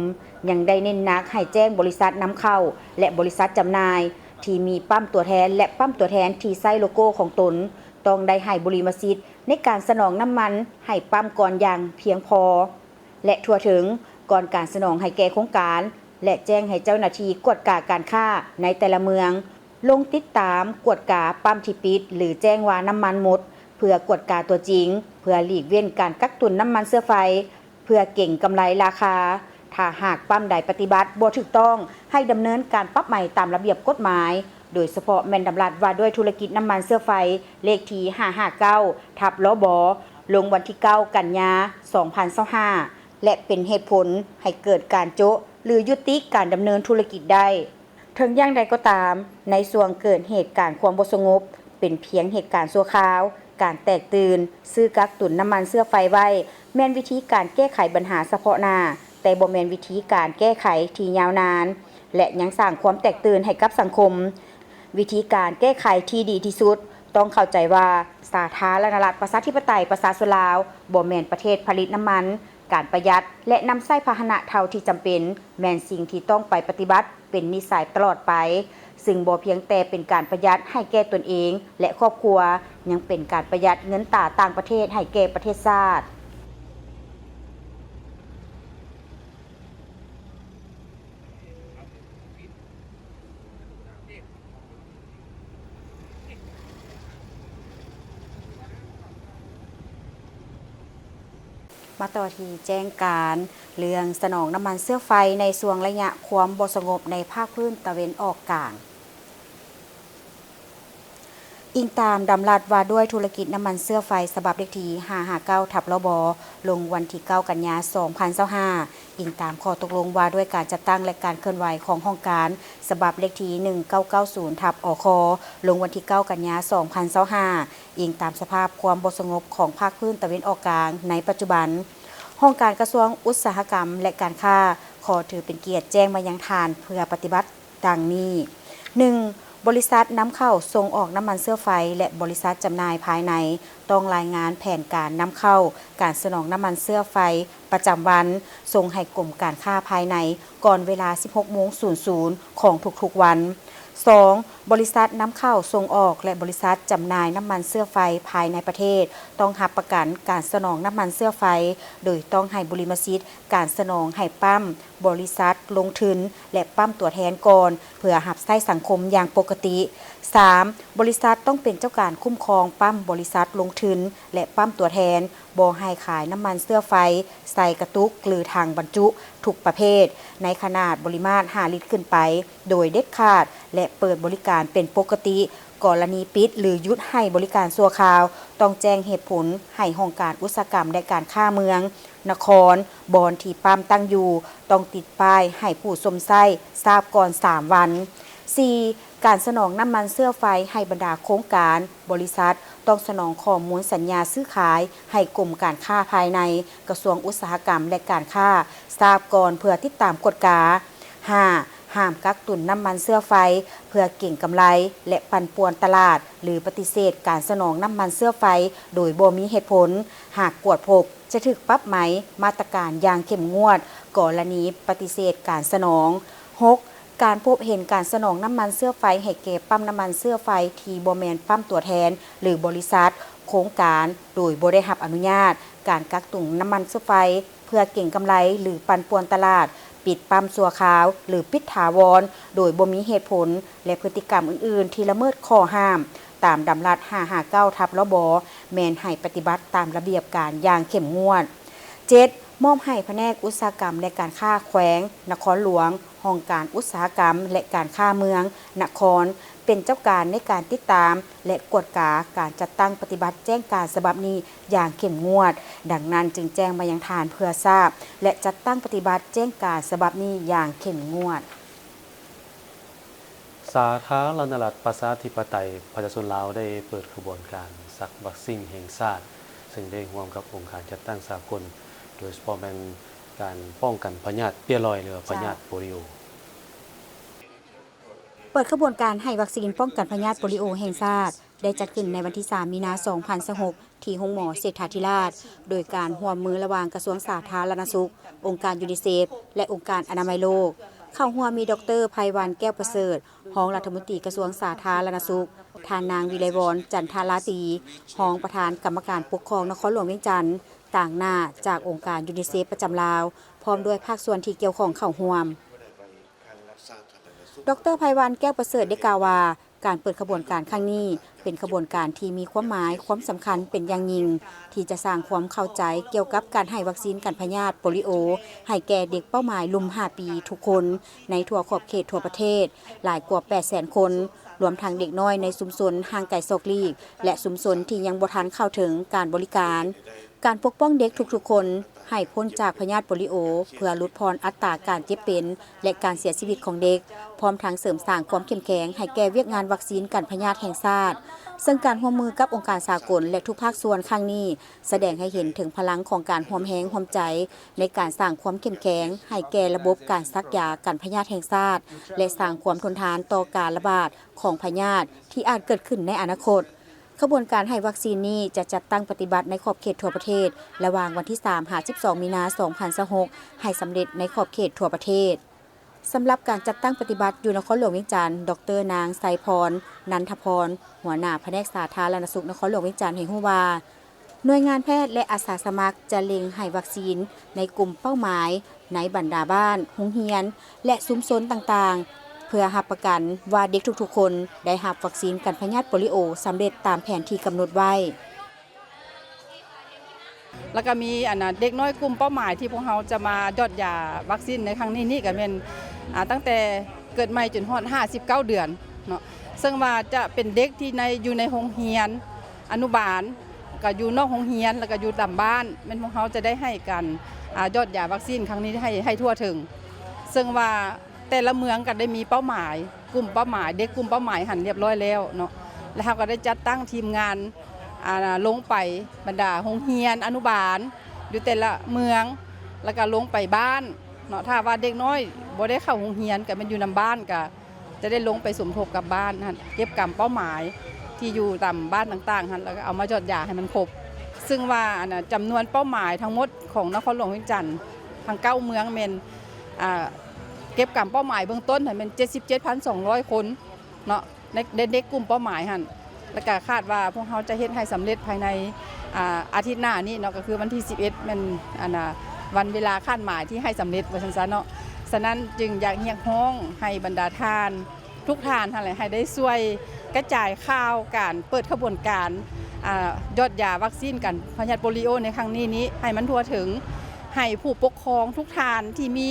ຍັງໄດ້ເນັ້ນໜັກໃຫ້ແຈ້ງບໍລິສັດນຳເຂົ້າ ແລະ ບໍລິສັດຈຳໜ່າຍ ທີ່ມີປ້ຳຕົວແທນ ແລະ ປ້ຳຕົວແທນທີ່ໃຊ້ໂລໂກ້ຂອງຕົນ ຕ້ອງໄດ້ໃຫ້ບຸລິມະສິດໃນການສະໜອງນ້ຳມັນໃຫ້ປ້ຳກ່ອນຢ່າງພຽງພໍ ແລະ ທົ່ວເຖິງ ກ່ອນການສະໜອງໃຫ້ແກ່ໂຄງການ ແລະ ແຈ້ງໃຫ້ເຈົ້າໜ້າທີ່ກວດກາການຄ້າໃນແຕ່ລະເມືອງ ລົງຕິດຕາມກວດກາປ້ຳທີ່ປິດ ຫຼື ແຈ້ງວ່ານ້ຳມັນໝົດ ເພື່ອກວດກາຕົວຈິງ, ເພື່ອຫຼີກເວັ້ນການກັກຕຸນນ້ຳມັນເຊື້ອໄຟ ເພື່ອເກັງກຳໄລລາຄາ. ຖ້າຫາກປ້ຳໃດປະຕິບັດບໍ່ຖືກຕ້ອງ, ໃຫ້ດຳເນີນການປັບໃໝຕາມລະບຽບກົດໝາຍ, ໂດຍສະເພາະແມ່ນດຳລັດວ່າດ້ວຍທຸລະກິດນ້ຳມັນເຊື້ອໄຟ ເລກທີ ຫ້າຫ້າເກົ້າ ທັບ ລບ ລົງວັນທີເກົ້າ ກັນຍາ ສອງພັນຊາວຫ້າ ແລະ ເປັນເຫດຜົນໃຫ້ເກີດການໂຈະ ຫຼື ຍຸຕິການດຳເນີນທຸລະກິດໄດ້. ເຖິງຢ່າງໃດກໍຕາມ, ໃນຊ່ວງເກີດເຫດການຄວາມບໍ່ສະຫງົບ ເປັນພຽງເຫດການຊົ່ວຄາວ, ການແຕກຕື່ນ, ຊື້ກັກຕຸນນ້ຳມັນເຊື້ອໄຟໄວ້ ແມ່ນວິທີການແກ້ໄຂບັນຫາສະເພາະໜ້າ, ແຕ່ບໍ່ແມ່ນວິທີການແກ້ໄຂທີ່ຍາວນານ ແລະ ຍັງສ້າງຄວາມແຕກຕື່ນໃຫ້ກັບສັງຄົມ. ວິທີການແກ້ໄຂທີ່ດີທີ່ສຸດ ຕ້ອງເຂົ້າໃຈວ່າ ສາທາລະນະລັດ ປະຊາທິປະໄຕ ປະຊາຊົນລາວ ບໍ່ແມ່ນປະເທດຜະລິດນ້ຳມັນ. ການປະຢັດ ແລະ ນຳໃຊ້ພາຫະນະເທົ່າທີ່ຈຳເປັນ ແມ່ນສິ່ງທີ່ຕ້ອງໄປປະຕິບັດເປັນນິໄສຕະຫຼອດໄປ. ຊຶ່ງບໍ່ພຽງແຕ່ເປັນການປະຢັດໃຫ້ແກ່ຕົນເອງ ແລະ ຄອບຄົວ, ຍັງເປັນການປະຢັດເງິນຕາຕ່າງປະເທດໃຫ້ແກ່ປະເທດຊາດ. ມາຕໍ່ທີ່ແຈ້ງການເລື່ອງສະໜອງນ້ຳມັນເຊື້ອໄຟໃນຊ່ວງໄລຍະຄວາມບໍ່ສະຫງົບໃນພາກພື້ນຕາເວັນອອກກາງ. ອີງຕາມດຳລັດວ່າດ້ວຍທຸລະກິດນ້ຳມັນເຊື້ອໄຟ ສະບັບເລກທີຫ້າຫ້າເກົ້າທັບລບ ລົງວັນທີເກົ້າ ກັນຍາ ສອງພັນຊາວຫ້າ, ອີງຕາມຂໍ້ຕົກລົງວ່າດ້ວຍການຈັດຕັ້ງ ແລະ ການເຄື່ອນໄຫວຂອງຫ້ອງການ ສະບັບເລກທີໜຶ່ງເກົ້າເກົ້າສູນທັບ ອຄ ລົງວັນທີເກົ້າ ກັນຍາ ສອງພັນຊາວຫ້າ, ອີງຕາມສະພາບຄວາມບໍ່ສະຫງົບຂອງພາກພື້ນຕາເວັນອອກກາງໃນປັດຈຸບັນ. ຫ້ອງການກະຊວງອຸດສາຫະກຳ ແລະ ການຄ້າ ຂໍຖືເປັນກຽດແຈ້ງມາຍັງທ່ານເພື່ອປະຕິບັດ ດັ່ງນີ້: ໜຶ່ງ, ບໍລິສັດນຳເຂົ້າສົ່ງອອກນ້ຳມັນເຊື້ອໄຟ ແລະ ບໍລິສັດຈຳໜ່າຍພາຍໃນ ຕ້ອງລາຍງານແຜນການນຳເຂົ້າ, ການສະໜອງນ້ຳມັນເຊື້ອໄຟປະຈຳວັນ ສົ່ງໃຫ້ກົມການຄ້າພາຍໃນ ກ່ອນເວລາສິບຫົກໂມງສູນສູນຂອງທຸກໆວັນ. ສອງ, ບໍລິສັດນຳເຂົ້າສົ່ງອອກ ແລະ ບໍລິສັດຈຳໜ່າຍນ້ຳມັນເຊື້ອໄຟພາຍໃນປະເທດ ຕ້ອງຮັບປະກັນການສະໜອງນ້ຳມັນເຊື້ອໄຟ ໂດຍຕ້ອງໃຫ້ບຸລິມະສິດການສະໜອງໃຫ້ປ້ຳ ບໍລິສັດລົງທຶນ ແລະ ປ້ຳຕົວແທນກ່ອນ ເພື່ອຮັບໃຊ້ສັງຄົມຢ່າງປົກກະຕິ. ສາມ, ບໍລິສັດຕ້ອງເປັນເຈົ້າການຄຸ້ມຄອງປ້ຳບໍລິສັດລົງທຶນ ແລະ ປ້ຳຕົວແທນ, ບໍ່ໃຫ້ຂາຍນ້ຳມັນເຊື້ອໄຟໃສ່ກະຕຸກ ຫຼື ຖັງບັນຈຸທຸກປະເພດ ໃນຂະໜາດບໍລິມາດຫ້າລິດຂຶ້ນໄປ ໂດຍເດັດຂາດ ແລະ ເປີດບໍລິການເປັນປົກກະຕິ. ກໍລະນີປິດ ຫຼື ຢຸດໃຫ້ບໍລິການຊົ່ວຄາວ ຕ້ອງແຈ້ງເຫດຜົນໃຫ້ຫ້ອງການອຸດສາຫະກຳ ແລະ ການຄ້າເມືອງ, ນະຄອນ, ບ່ອນທີ່ປ້ຳຕັ້ງຢູ່ ຕ້ອງຕິດປ້າຍໃຫ້ຜູ້ຊົມໃຊ້ຊາບກ່ອນສາມວັນ. ສີ່, ການສະໜອງນ້ຳມັນເຊື້ອໄຟໃຫ້ບັນດາໂຄງການ, ບໍລິສັດ ຕ້ອງສະໜອງຂໍ້ມູນສັນຍາຊື້ຂາຍໃຫ້ກົມການຄ້າພາຍໃນ, ກະຊວງອຸດສາຫະກຳ ແລະ ການຄ້າ ຊາບກ່ອນເພື່ອຕິດຕາມກວດກາ. ຫ້າ, ຫ້າມກັກຕຸນນ້ຳມັນເຊື້ອໄຟເພື່ອເກັງກຳໄລ ແລະ ປັ່ນປ່ວນຕະຫຼາດ ຫຼື ປະຕິເສດການສະໜອງນ້ຳມັນເຊື້ອໄຟໂດຍບໍ່ມີເຫດຜົນ. ຫາກກວດພົບ ຈະຖືກປັບໃໝ ມາດຕະການຢ່າງເຂັ້ມງວດ ກໍລະນີປະຕິເສດການສະໜອງ. ຫົກ, ການພົບເຫັນການສະໜອງນ້ຳມັນເຊື້ອໄຟໃຫ້ແກ່ປ້ຳນ້ຳມັນເຊື້ອໄຟທີ່ບໍ່ແມ່ນປ້ຳຕົວແທນ ຫຼື ບໍລິສັດ, ໂຄງການ ໂດຍບໍ່ໄດ້ຮັບອະນຸຍາດ, ການກັກຕຸນນ້ຳມັນເຊື້ອໄຟ ເພື່ອເກັງກຳໄລ ຫຼື ປັ່ນປ່ວນຕະຫຼາດ, ປິດປ້ຳຊົ່ວຄາວ ຫຼື ປິດຖາວອນ ໂດຍບໍ່ມີເຫດຜົນ ແລະ ພຶດຕິກຳອື່ນໆທີ່ລະເມີດຂໍ້ຫ້າມຕາມດຳລັດຫ້າຫ້າເກົ້າທັບລບ ແມ່ນໃຫ້ປະຕິບັດຕາມລະບຽບການຢ່າງເຂັ້ມງວດ. ເຈັດ, ມອບໃຫ້ພະແນກອຸດສາຫະກຳ ແລະ ການຄ້າແຂວງ, ນະຄອນຫຼວງ, ຫ້ອງການອຸດສາຫະກຳ ແລະ ການຄ້າເມືອງ, ນະຄອນ ເປັນເຈົ້າການໃນການຕິດຕາມ ແລະ ກວດກາການຈັດຕັ້ງປະຕິບັດແຈ້ງການສະບັບນີ້ຢ່າງເຂັ້ມງວດ. ດັ່ງນັ້ນຈຶ່ງແຈ້ງມາຍັງທ່ານເພື່ອຊາບ ແລະ ຈັດຕັ້ງປະຕິບັດແຈ້ງການສະບັບນີ້ຢ່າງເຂັ້ມງວດ. ສາທາລະນະລັດປະຊາທິປະໄຕປະຊາຊົນລາວ ໄດ້ເປີດຂະບວນການສັກວັກຊີນແຫ່ງຊາດ, ເຊິ່ງໄດ້ຮ່ວມກັບອົງການຈັດຕັ້ງສາກົນ, ໂດຍສະເພາະແມ່ນການປ້ອງກັນພະຍາດເປັ້ຍລອຍ ຫຼືວ່າພະຍາດໂປລິໂອ. ເປີດຂະບວນການໃຫ້ວັກຊີນປ້ອງກັນພະຍາດໂປລິໂອແຫ່ງຊາດ ໄດ້ຈັດຂຶ້ນໃນວັນທີສາມ ມີນາ ສອງພັນຊາວຫົກ ທີ່ໂຮງໝໍເສດຖາທິລາດ ໂດຍການຮ່ວມມືລະຫວ່າງກະຊວງສາທາລະນະສຸກ, ອົງການຢູນິເຊຟ ແລະ ອົງການອະນາໄມໂລກ. ເຂົ້າຮ່ວມມີ ດອກເຕີ ໄພວັນ ແກ້ວປະເສີດ, ຮອງລັດຖະມົນຕີກະຊວງສາທາລະນະສຸກ, ທ່ານນາງ ວິໄລວອນ ຈັນທະລາຕີ, ຮອງປະທານກຳມະການປົກຄອງນະຄອນຫຼວງວຽງຈັນ, ຕາງໜ້າຈາກອົງການຢູນິເຊຟປະຈຳລາວ, ພ້ອມດ້ວຍພາກສ່ວນທີ່ກ່ຽວຂ້ອງເຂົ້າຮ່ວມ. ດອກເຕີ ໄພວັນ ແກ້ວປະເສີດ ໄດ້ກ່າວວ່າ ການເປີດຂະບວນການຄັ້ງນີ້ ເປັນຂະບວນການທີ່ມີຄວາມໝາຍ, ຄວາມສຳຄັນເປັນຢ່າງຍິ່ງ ທີ່ຈະສ້າງຄວາມເຂົ້າໃຈກ່ຽວກັບການໃຫ້ວັກຊີນກັນພະຍາດໂປລິໂອ ໃຫ້ແກ່ເດັກເປົ້າໝາຍລຸ່ມຫ້າປີທຸກຄົນ ໃນທົ່ວຂອບເຂດທົ່ວປະເທດ ຫຼາຍກວ່າແປດແສນຄົນ, ລວມທັງເດັກນ້ອຍໃນຊຸມຊົນຫ່າງໄກສອກຫຼີກ ແລະ ຊຸມຊົນທີ່ຍັງບໍ່ທັນເຂົ້າເຖິງການບໍລິການ. ການປົກປ້ອງເດັກທຸກໆຄົນໃຫ້ພົ້ນຈາກພະຍາດໂປລິໂອ ເພື່ອຫຼຸດຜ່ອນອັດຕາການເຈັບເປັນ ແລະ ການເສຍຊີວິດຂອງເດັກ, ພ້ອມທັງເສີມສ້າງຄວາມເຂັ້ມແຂງໃຫ້ແກ່ວຽກງານວັກຊີນກັນພະຍາດແຫ່ງຊາດ. ເຊິ່ງການຮ່ວມມືກັບອົງການສາກົນ ແລະ ທຸກພາກສ່ວນຄັ້ງນີ້ ສະແດງໃຫ້ເຫັນເຖິງພະລັງຂອງການຮ່ວມແຮງຮ່ວມໃຈ ໃນການສ້າງຄວາມເຂັ້ມແຂງໃຫ້ແກ່ລະບົບການສັກຢາກັນພະຍາດແຫ່ງຊາດ ແລະ ສ້າງຄວາມທົນທານຕໍ່ການລະບາດຂອງພະຍາດທີ່ອາດເກີດຂຶ້ນໃນອະນາຄົດ. ຂະບວນການໃຫ້ວັກຊີນນີ້ຈະຈັດຕັ້ງປະຕິບັດໃນຂອບເຂດທົ່ວປະເທດ ລະຫວ່າງວັນທີສາມ ຫາ ສິບສອງ ມີນາ ສອງພັນຊາວຫົກ ໃຫ້ສຳເລັດໃນຂອບເຂດທົ່ວປະເທດ. ສຳລັບການຈັດຕັ້ງປະຕິບັດຢູ່ນະຄອນຫຼວງວຽງຈັນ, ດອກເຕີ ນາງ ໄຊພອນ ນັນທະພອນ, ຫົວໜ້າພະແນກສາທາລະນະສຸກນະຄອນຫຼວງວຽງຈັນ ໃຫ້ຮູ້ວ່າ ໜ່ວຍງານແພດ ແລະ ອາສາສະໝັກ ຈະເລັ່ງໃຫ້ວັກຊີນໃນກຸ່ມເປົ້າໝາຍ ໃນບັນດາບ້ານ, ໂຮງຮຽນ ແລະ ຊຸມຊົນຕ່າງໆ ເພື່ອຮັບປະກັນວ່າເດັກທຸກໆຄົນໄດ້ຮັບວັກຊີນກັນພະຍາດໂປລິໂອສຳເລັດຕາມແຜນທີ່ກຳນົດໄວ້. ແລ້ວກໍມີ ອັນນ່າ ເດັກນ້ອຍກຸ່ມເປົ້າໝາຍທີ່ພວກເຮົາຈະມາຢອດຢາວັກຊີນໃນຄັ້ງນີ້ນີ້ ກໍແມ່ນ ອ່າ ຕັ້ງແຕ່ເກີດໃໝ່ຈົນຮອດຫ້າສິບເກົ້າເດືອນເນາະ, ເຊິ່ງວ່າຈະເປັນເດັກທີ່ໃນ ຢູ່ໃນໂຮງຮຽນອະນຸບານ, ກໍຢູ່ນອກໂຮງຮຽນ ແລ້ວກໍຢູ່ຕາມບ້ານ, ແມ່ນພວກເຮົາຈະໄດ້ໃຫ້ການ ອ່າ ຢອດຢາວັກຊີນຄັ້ງນີ້ໃຫ້ ໃຫ້ທົ່ວເຖິງ, ເຊິ່ງວ່າ ແຕ່ລະເມືອງກໍໄດ້ມີເປົ້າໝາຍ, ກຸ່ມເປົ້າໝາຍ, ເດັກກຸ່ມເປົ້າໝາຍຫັ້ນລຽບຮ້ອຍແລ້ວເນາະ, ແລ້ວເຮົາກໍໄດ້ຈັດຕັ້ງທີມງານ ອ່າ ລົງໄປບັນດາໂຮງຮຽນອະນຸບານຢູ່ແຕ່ລະເມືອງ, ແລ້ວກໍລົງໄປບ້ານເນາະ, ຖ້າວ່າເດັກນ້ອຍບໍ່ໄດ້ເຂົ້າໂຮງຮຽນ ກໍແມ່ນຢູ່ນຳບ້ານ ກໍຈະໄດ້ລົງໄປສົມທົບກັບບ້ານຫັ້ນ, ເກັບກຳເປົ້າໝາຍທີ່ຢູ່ຕາມບ້ານຕ່າງໆຫັ້ນ ແລ້ວກໍເອົາມາຢອດຢາໃຫ້ມັນຄົບ. ເຊິ່ງວ່າ ອັນນ່າ ຈຳນວນເປົ້າໝາຍທັງໝົດຂອງນະຄອນຫຼວງວຽງຈັນ ທັງເກົ້າເມືອງແມ່ນ ອ່າ ເກັບກຳເປົ້າໝາຍເບື້ອງຕົ້ນຫັ້ນແມ່ນເຈັດສິບເຈັດພັນສອງຮ້ອຍຄົນເນາະ ໃນ ໃນເດັກກຸ່ມເປົ້າໝາຍຫັ້ນ, ແລ້ວກະຄາດວ່າພວກເຮົາຈະເຮັດໃຫ້ສຳເລັດພາຍໃນ ອ່າ ອາທິດໜ້ານີ້ເນາະ, ກໍຄືວັນທີສິບເອັດແມ່ນ ອັນນ່າ ວັນເວລາຄາດໝາຍທີ່ໃຫ້ສຳເລັດ ວ່າຊັ້ນຊະເນາະ. ສະນັ້ນຈຶ່ງຢາກຮຽກຮ້ອງໃຫ້ບັນດາທ່ານ ທຸກທ່ານຫັ້ນແຫຼະ ໃຫ້ໄດ້ຊ່ວຍກະຈາຍຂ່າວການເປີດຂະບວນການ ອ່າ ຢອດຢາວັກຊີນກັນພະຍາດໂປລິໂອໃນຄັ້ງນີ້ນີ້ ໃຫ້ມັນທົ່ວເຖິງ, ໃຫ້ຜູ້ປົກຄອງທຸກທ່ານທີ່ມີ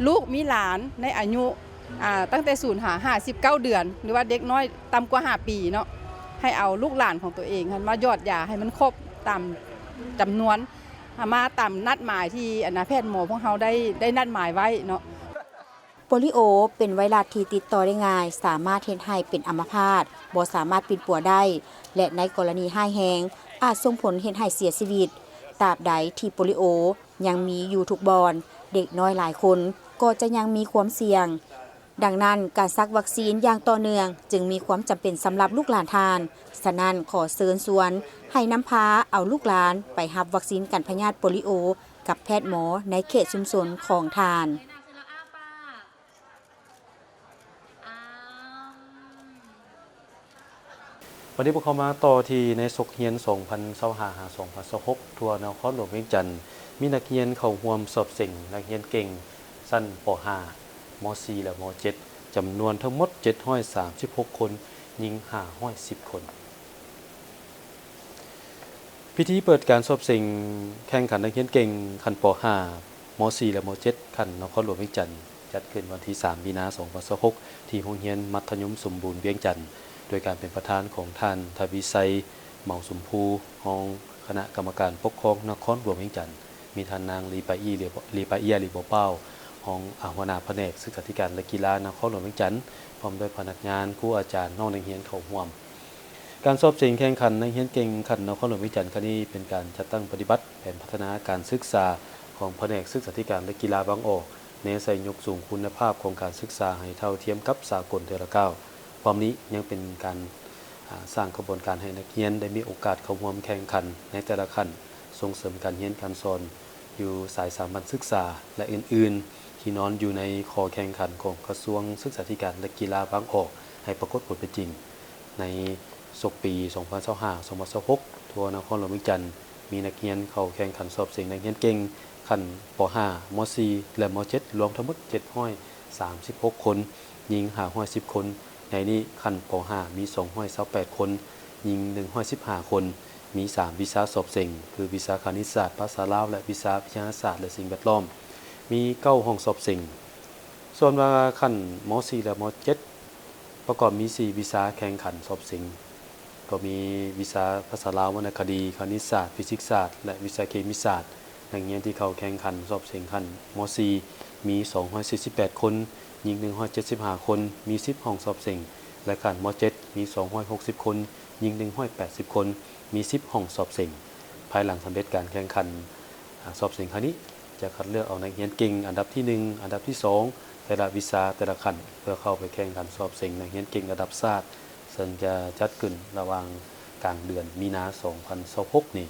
ລູກມີຫຼານໃນອາຍຸ ອ່າ ຕັ້ງແຕ່ສູນຫາຫ້າສິບເກົ້າເດືອນ ຫຼືວ່າເດັກນ້ອຍຕ່ຳກວ່າຫ້າປີເນາະ, ໃຫ້ເອົາລູກຫຼານຂອງຕົວເອງຫັ້ນມາຢອດຢາໃຫ້ມັນຄົບຕາມຈຳນວນ, ມາຕາມນັດໝາຍທີ່ ອັນນ່າ ແພດໝໍພວກເຮົາໄດ້ ໄດ້ນັດໝາຍໄວ້ເນາະ. ໂປລິໂອເປັນໄວຣັສທີ່ຕິດຕໍ່ໄດ້ງ່າຍ, ສາມາດເຮັດໃຫ້ເປັນອຳມະພາດ, ບໍ່ສາມາດປິ່ນປົວໄດ້ ແລະ ໃນກໍລະນີຮ້າຍແຮງ ອາດສົ່ງຜົນເຮັດໃຫ້ເສຍຊີວິດ. ຕາບໃດທີ່ໂປລິໂອຍັງມີຢູ່ທຸກບ່ອນ, ເດັກນ້ອຍຫຼາຍຄົນກໍຈະຍັງມີຄວາມສ່ຽງ. ດັ່ງນັ້ນ, ການສັກວັກຊີນຢ່າງຕໍ່ເນື່ອງຈຶ່ງມີຄວາມຈຳເປັນສຳລັບລູກຫຼານທ່ານ. ສະນັ້ນ, ຂໍເຊີນຊວນໃຫ້ນຳພາເອົາລູກຫຼານໄປຮັບວັກຊີນກັນພະຍາດໂປລິໂອກັບແພດໝໍໃນເຂດຊຸມຊົນຂອງທ່ານ. ບັດນີ້ພວກເຮົາມາຕໍ່ທີ່ໃນສົກຮຽນສອງພັນຊາວຫ້າ ຫາ ສອງພັນຊາວຫົກ ທົ່ວນະຄອນຫຼວງວຽງຈັນ ມີນັກຮຽນເຂົ້າຮ່ວມສອບເສັງນັກຮຽນເກັ່ງຊັ້ນ ປໍຫ້າ ມໍສີ່ ແລະ ມໍເຈັດ ຈຳນວນທັງໝົດເຈັດຮ້ອຍສາມສິບຫົກຄົນ, ຍິງຫ້າຮ້ອຍສິບຄົນ. ພິທີເປີດການສອບເສັງແຂ່ງຂັນນັກຮຽນເກັ່ງຂັ້ນ ປໍຫ້າ ມໍສີ່ ແລະ ມໍເຈັດ ຂັ້ນນະຄອນຫຼວງວຽງຈັນ ຈັດຂຶ້ນວັນທີສາມ ມີນາ ສອງພັນຊາວຫົກ ທີ່ໂຮງຮຽນມັດທະຍົມສົມບູນວຽງຈັນ ໂດຍການເປັນປະທານຂອງທ່ານ ທະວີໄຊ ເໝົາສົມພູ ຮອງຄະນະກຳມະການປົກຄອງນະຄອນຫຼວງວຽງຈັນ, ມີທ່ານນາງ ລີປາອີ ລີປາເອຍ ລີບໍ່ປາວ ຮອງ ອາ ຫົວໜ້າພະແນກສຶກສາທິການ ແລະ ກິລານະຄອນຫຼວງວຽງຈັນ ພ້ອມດ້ວຍພະນັກງານ, ຄູອາຈານ, ນ້ອງນັກຮຽນເຂົ້າຮ່ວມ. ການສອບເສັງແຂ່ງຂັນນັກຮຽນເກັ່ງຂັ້ນນະຄອນຫຼວງວຽງຈັນຄັ້ງນີ້ ເປັນການຈັດຕັ້ງປະຕິບັດແຜນພັດທະນາການສຶກສາຂອງພະແນກສຶກສາທິການ ແລະ ກິລາບາງອອກ, ແນໃສ່ຍົກສູງຄຸນນະພາບຂອງການສຶກສາໃຫ້ເທົ່າທຽມກັບສາກົນເທື່ອລະກ້າວ. ພ້ອມນີ້ຍັງເປັນການ ອາ ສ້າງຂະບວນການໃຫ້ນັກຮຽນໄດ້ມີໂອກາດເຂົ້າຮ່ວມແຂ່ງຂັນໃນແຕ່ລະຂັ້ນ, ສົ່ງເສີມການຮຽນການສອນຢູ່ສາຍສາມັນສຶກສາ ແລະ ອື່ນໆ ທີ່ນອນຢູ່ໃນຂໍ້ແຂ່ງຂັນຂອງກະຊວງສຶກສາທິການ ແລະ ກິລາບາງອອກ ໃຫ້ປາກົດຜົນເປັນຈິງ. ໃນສົກປີສອງພັນຊາວຫ້າ ສອງພັນຊາວຫົກ ທົ່ວນະຄອນຫຼວງວຽງຈັນ ມີນັກຮຽນເຂົ້າແຂ່ງຂັນສອບເສັງນັກຮຽນເກັ່ງຂັ້ນ ປໍຫ້າ ມໍສີ່ ແລະ ມໍເຈັດ ລວມທັງໝົດເຈັດຮ້ອຍສາມສິບຫົກຄົນ, ຍິງຫ້າຮ້ອຍສິບຄົນ. ໃນນີ້ ຂັ້ນ ປໍຫ້າ ມີສອງຮ້ອຍຊາວແປດຄົນ, ຍິງໜຶ່ງຮ້ອຍສິບຫ້າຄົນ, ມີສາມວິຊາສອບເສັງ ຄື ວິຊາຄະນິດສາດ, ພາສາລາວ ແລະ ວິຊາວິທະຍາສາດ ແລະ ສິ່ງແວດລ້ອມ, ມີເກົ້າຫ້ອງສອບເສັງ. ສ່ວນວ່າຂັ້ນ ມໍສີ່ ແລະ ມໍເຈັດ ປະກອບມີສີ່ວິຊາແຂ່ງຂັນສອບເສັງ, ກໍມີວິຊາພາສາລາວ, ວັນນະຄະດີ, ຄະນິດສາດ, ຟີຊິກສາດ ແລະ ວິຊາເຄມີສາດ. ນັກຮຽນທີ່ເຂົ້າແຂ່ງຂັນສອບເສັງຂັ້ນ ມໍສີ່ ມີສອງຮ້ອຍສີ່ສິບແປດຄົນ, ຍິງໜຶ່ງຮ້ອຍເຈັດສິບຫ້າຄົນ, ມີສິບຫ້ອງສອບເສັງ ແລະ ຂັ້ນ ມໍເຈັດ ມີສອງຮ້ອຍຫົກສິບຄົນ, ຍິງໜຶ່ງຮ້ອຍແປດສິບຄົນ, ມີສິບຫ້ອງສອບເສັງ. ພາຍຫຼັງສຳເລັດການແຂ່ງຂັນ ອາ ສອບເສັງຄັ້ງນີ້ ຈະຄັດເລືອກເອົານັກຮຽນເກັ່ງອັນດັບທີໜຶ່ງ, ອັນດັບທີສອງ ແຕ່ລະວິຊາແຕ່ລະຂັ້ນ ເພື່ອເຂົ້າໄປແຂ່ງຂັນສອບເສັງນັກຮຽນເກັ່ງລະດັບຊາດ ເຊິ່ງຈະຈັດຂຶ້ນລະຫວ່າງກາງເດືອນມີນາ ສອງພັນຊາວຫົກນີ້.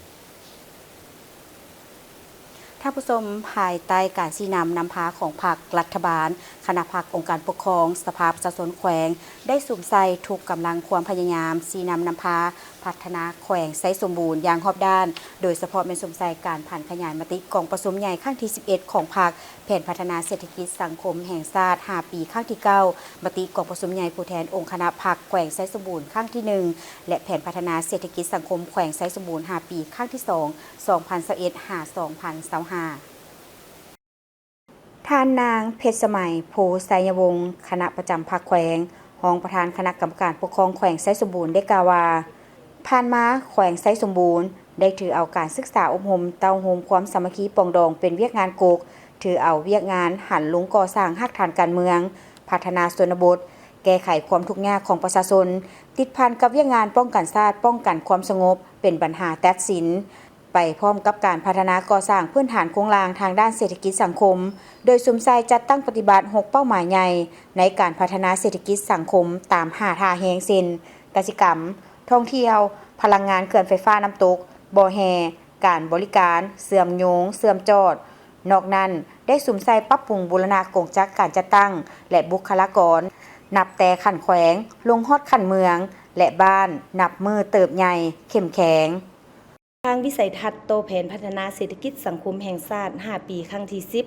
ທ່ານຜູ້ຊົມ, ພາຍໃຕ້ການຊີ້ນຳນຳພາຂອງພັກ, ລັດຖະບານ, ຄະນະພັກ, ອົງການປົກຄອງ, ສະພາປະຊາຊົນແຂວງ ໄດ້ສຸມໃສ່ທຸກກຳລັງຄວາມພະຍາຍາມ ຊີ້ນຳນຳພາ ພັດທະນາແຂວງໄຊສົມບູນຢ່າງຮອບດ້ານ, ໂດຍສະເພາະແມ່ນສຸມໃສ່ການຜັນຂະຫຍາຍມະຕິກອງປະຊຸມໃຫຍ່ຄັ້ງທີສິບເອັດຂອງພັກ, ແຜນພັດທະນາເສດຖະກິດສັງຄົມແຫ່ງຊາດຫ້າປີຄັ້ງທີເກົ້າ, ມະຕິກອງປະຊຸມໃຫຍ່ຜູ້ແທນອົງຄະນະພັກແຂວງໄຊສົມບູນຄັ້ງທີໜຶ່ງ ແລະ ແຜນພັດທະນາເສດຖະກິດສັງຄົມແຂວງໄຊສົມບູນຫ້າປີຄັ້ງທີສອງ ສອງພັນຊາວເອັດ ຫາ ສອງພັນຊາວຫ້າ. ທ່ານນາງ ເພັດສະໄໝ ໂພໄຊຍະວົງ ຄະນະປະຈຳພັກແຂວງ, ຮອງປະທານຄະນະກຳມະການປົກຄອງແຂວງໄຊສົມບູນ ໄດ້ກ່າວວ່າ, ຜ່ານມາແຂວງໄຊສົມບູນໄດ້ຖືເອົາການສຶກສາອົບຮົມເຕົ້າໂຮມຄວາມສາມັກຄີປອງດອງເປັນວຽກງານກົກ, ຖືເອົາວຽກງານຫັນລົງກໍ່ສ້າງຮາກຖານການເມືອງ, ພັດທະນາຊົນນະບົດ, ແກ້ໄຂຄວາມທຸກຍາກຂອງປະຊາຊົນ, ຕິດພັນກັບວຽກງານປ້ອງກັນຊາດ, ປ້ອງກັນຄວາມສະຫງົບ ເປັນບັນຫາຕັດສິນ, ໄປພ້ອມກັບການພັດທະນາກໍ່ສ້າງພື້ນຖານໂຄງລ່າງທາງດ້ານເສດຖະກິດສັງຄົມ, ໂດຍສຸມໃສ່ຈັດຕັ້ງປະຕິບັດຫົກເປົ້າໝາຍໃຫຍ່ໃນການພັດທະນາເສດຖະກິດສັງຄົມຕາມຫ້າທ່າແຮງ ເຊັ່ນ ກະສິກຳ, ທ່ອງທ່ຽວ, ພະລັງງານເຂື່ອນໄຟຟ້ານ້ຳຕົກ, ບໍ່ແຮ່, ການບໍລິການ, ເຊື່ອມໂຍງ, ເຊື່ອມຈອດ. ນອກນັ້ນ, ໄດ້ສຸມໃສ່ປັບປຸງບູລະນະກົງຈັກການຈັດຕັ້ງ ແລະ ບຸກຄະລາກອນ, ນັບແຕ່ຂັ້ນແຂວງ ລົງຮອດຂັ້ນເມືອງ ແລະ ບ້ານ, ນັບມື້ເຕີບໃຫຍ່, ເຂັ້ມແຂງ. ທາງວິໄສທັດຕໍ່ແຜນພັດທະນາເສດຖະກິດສັງຄົມແຫ່ງຊາດຫ້າປີຄັ້ງທີສິບ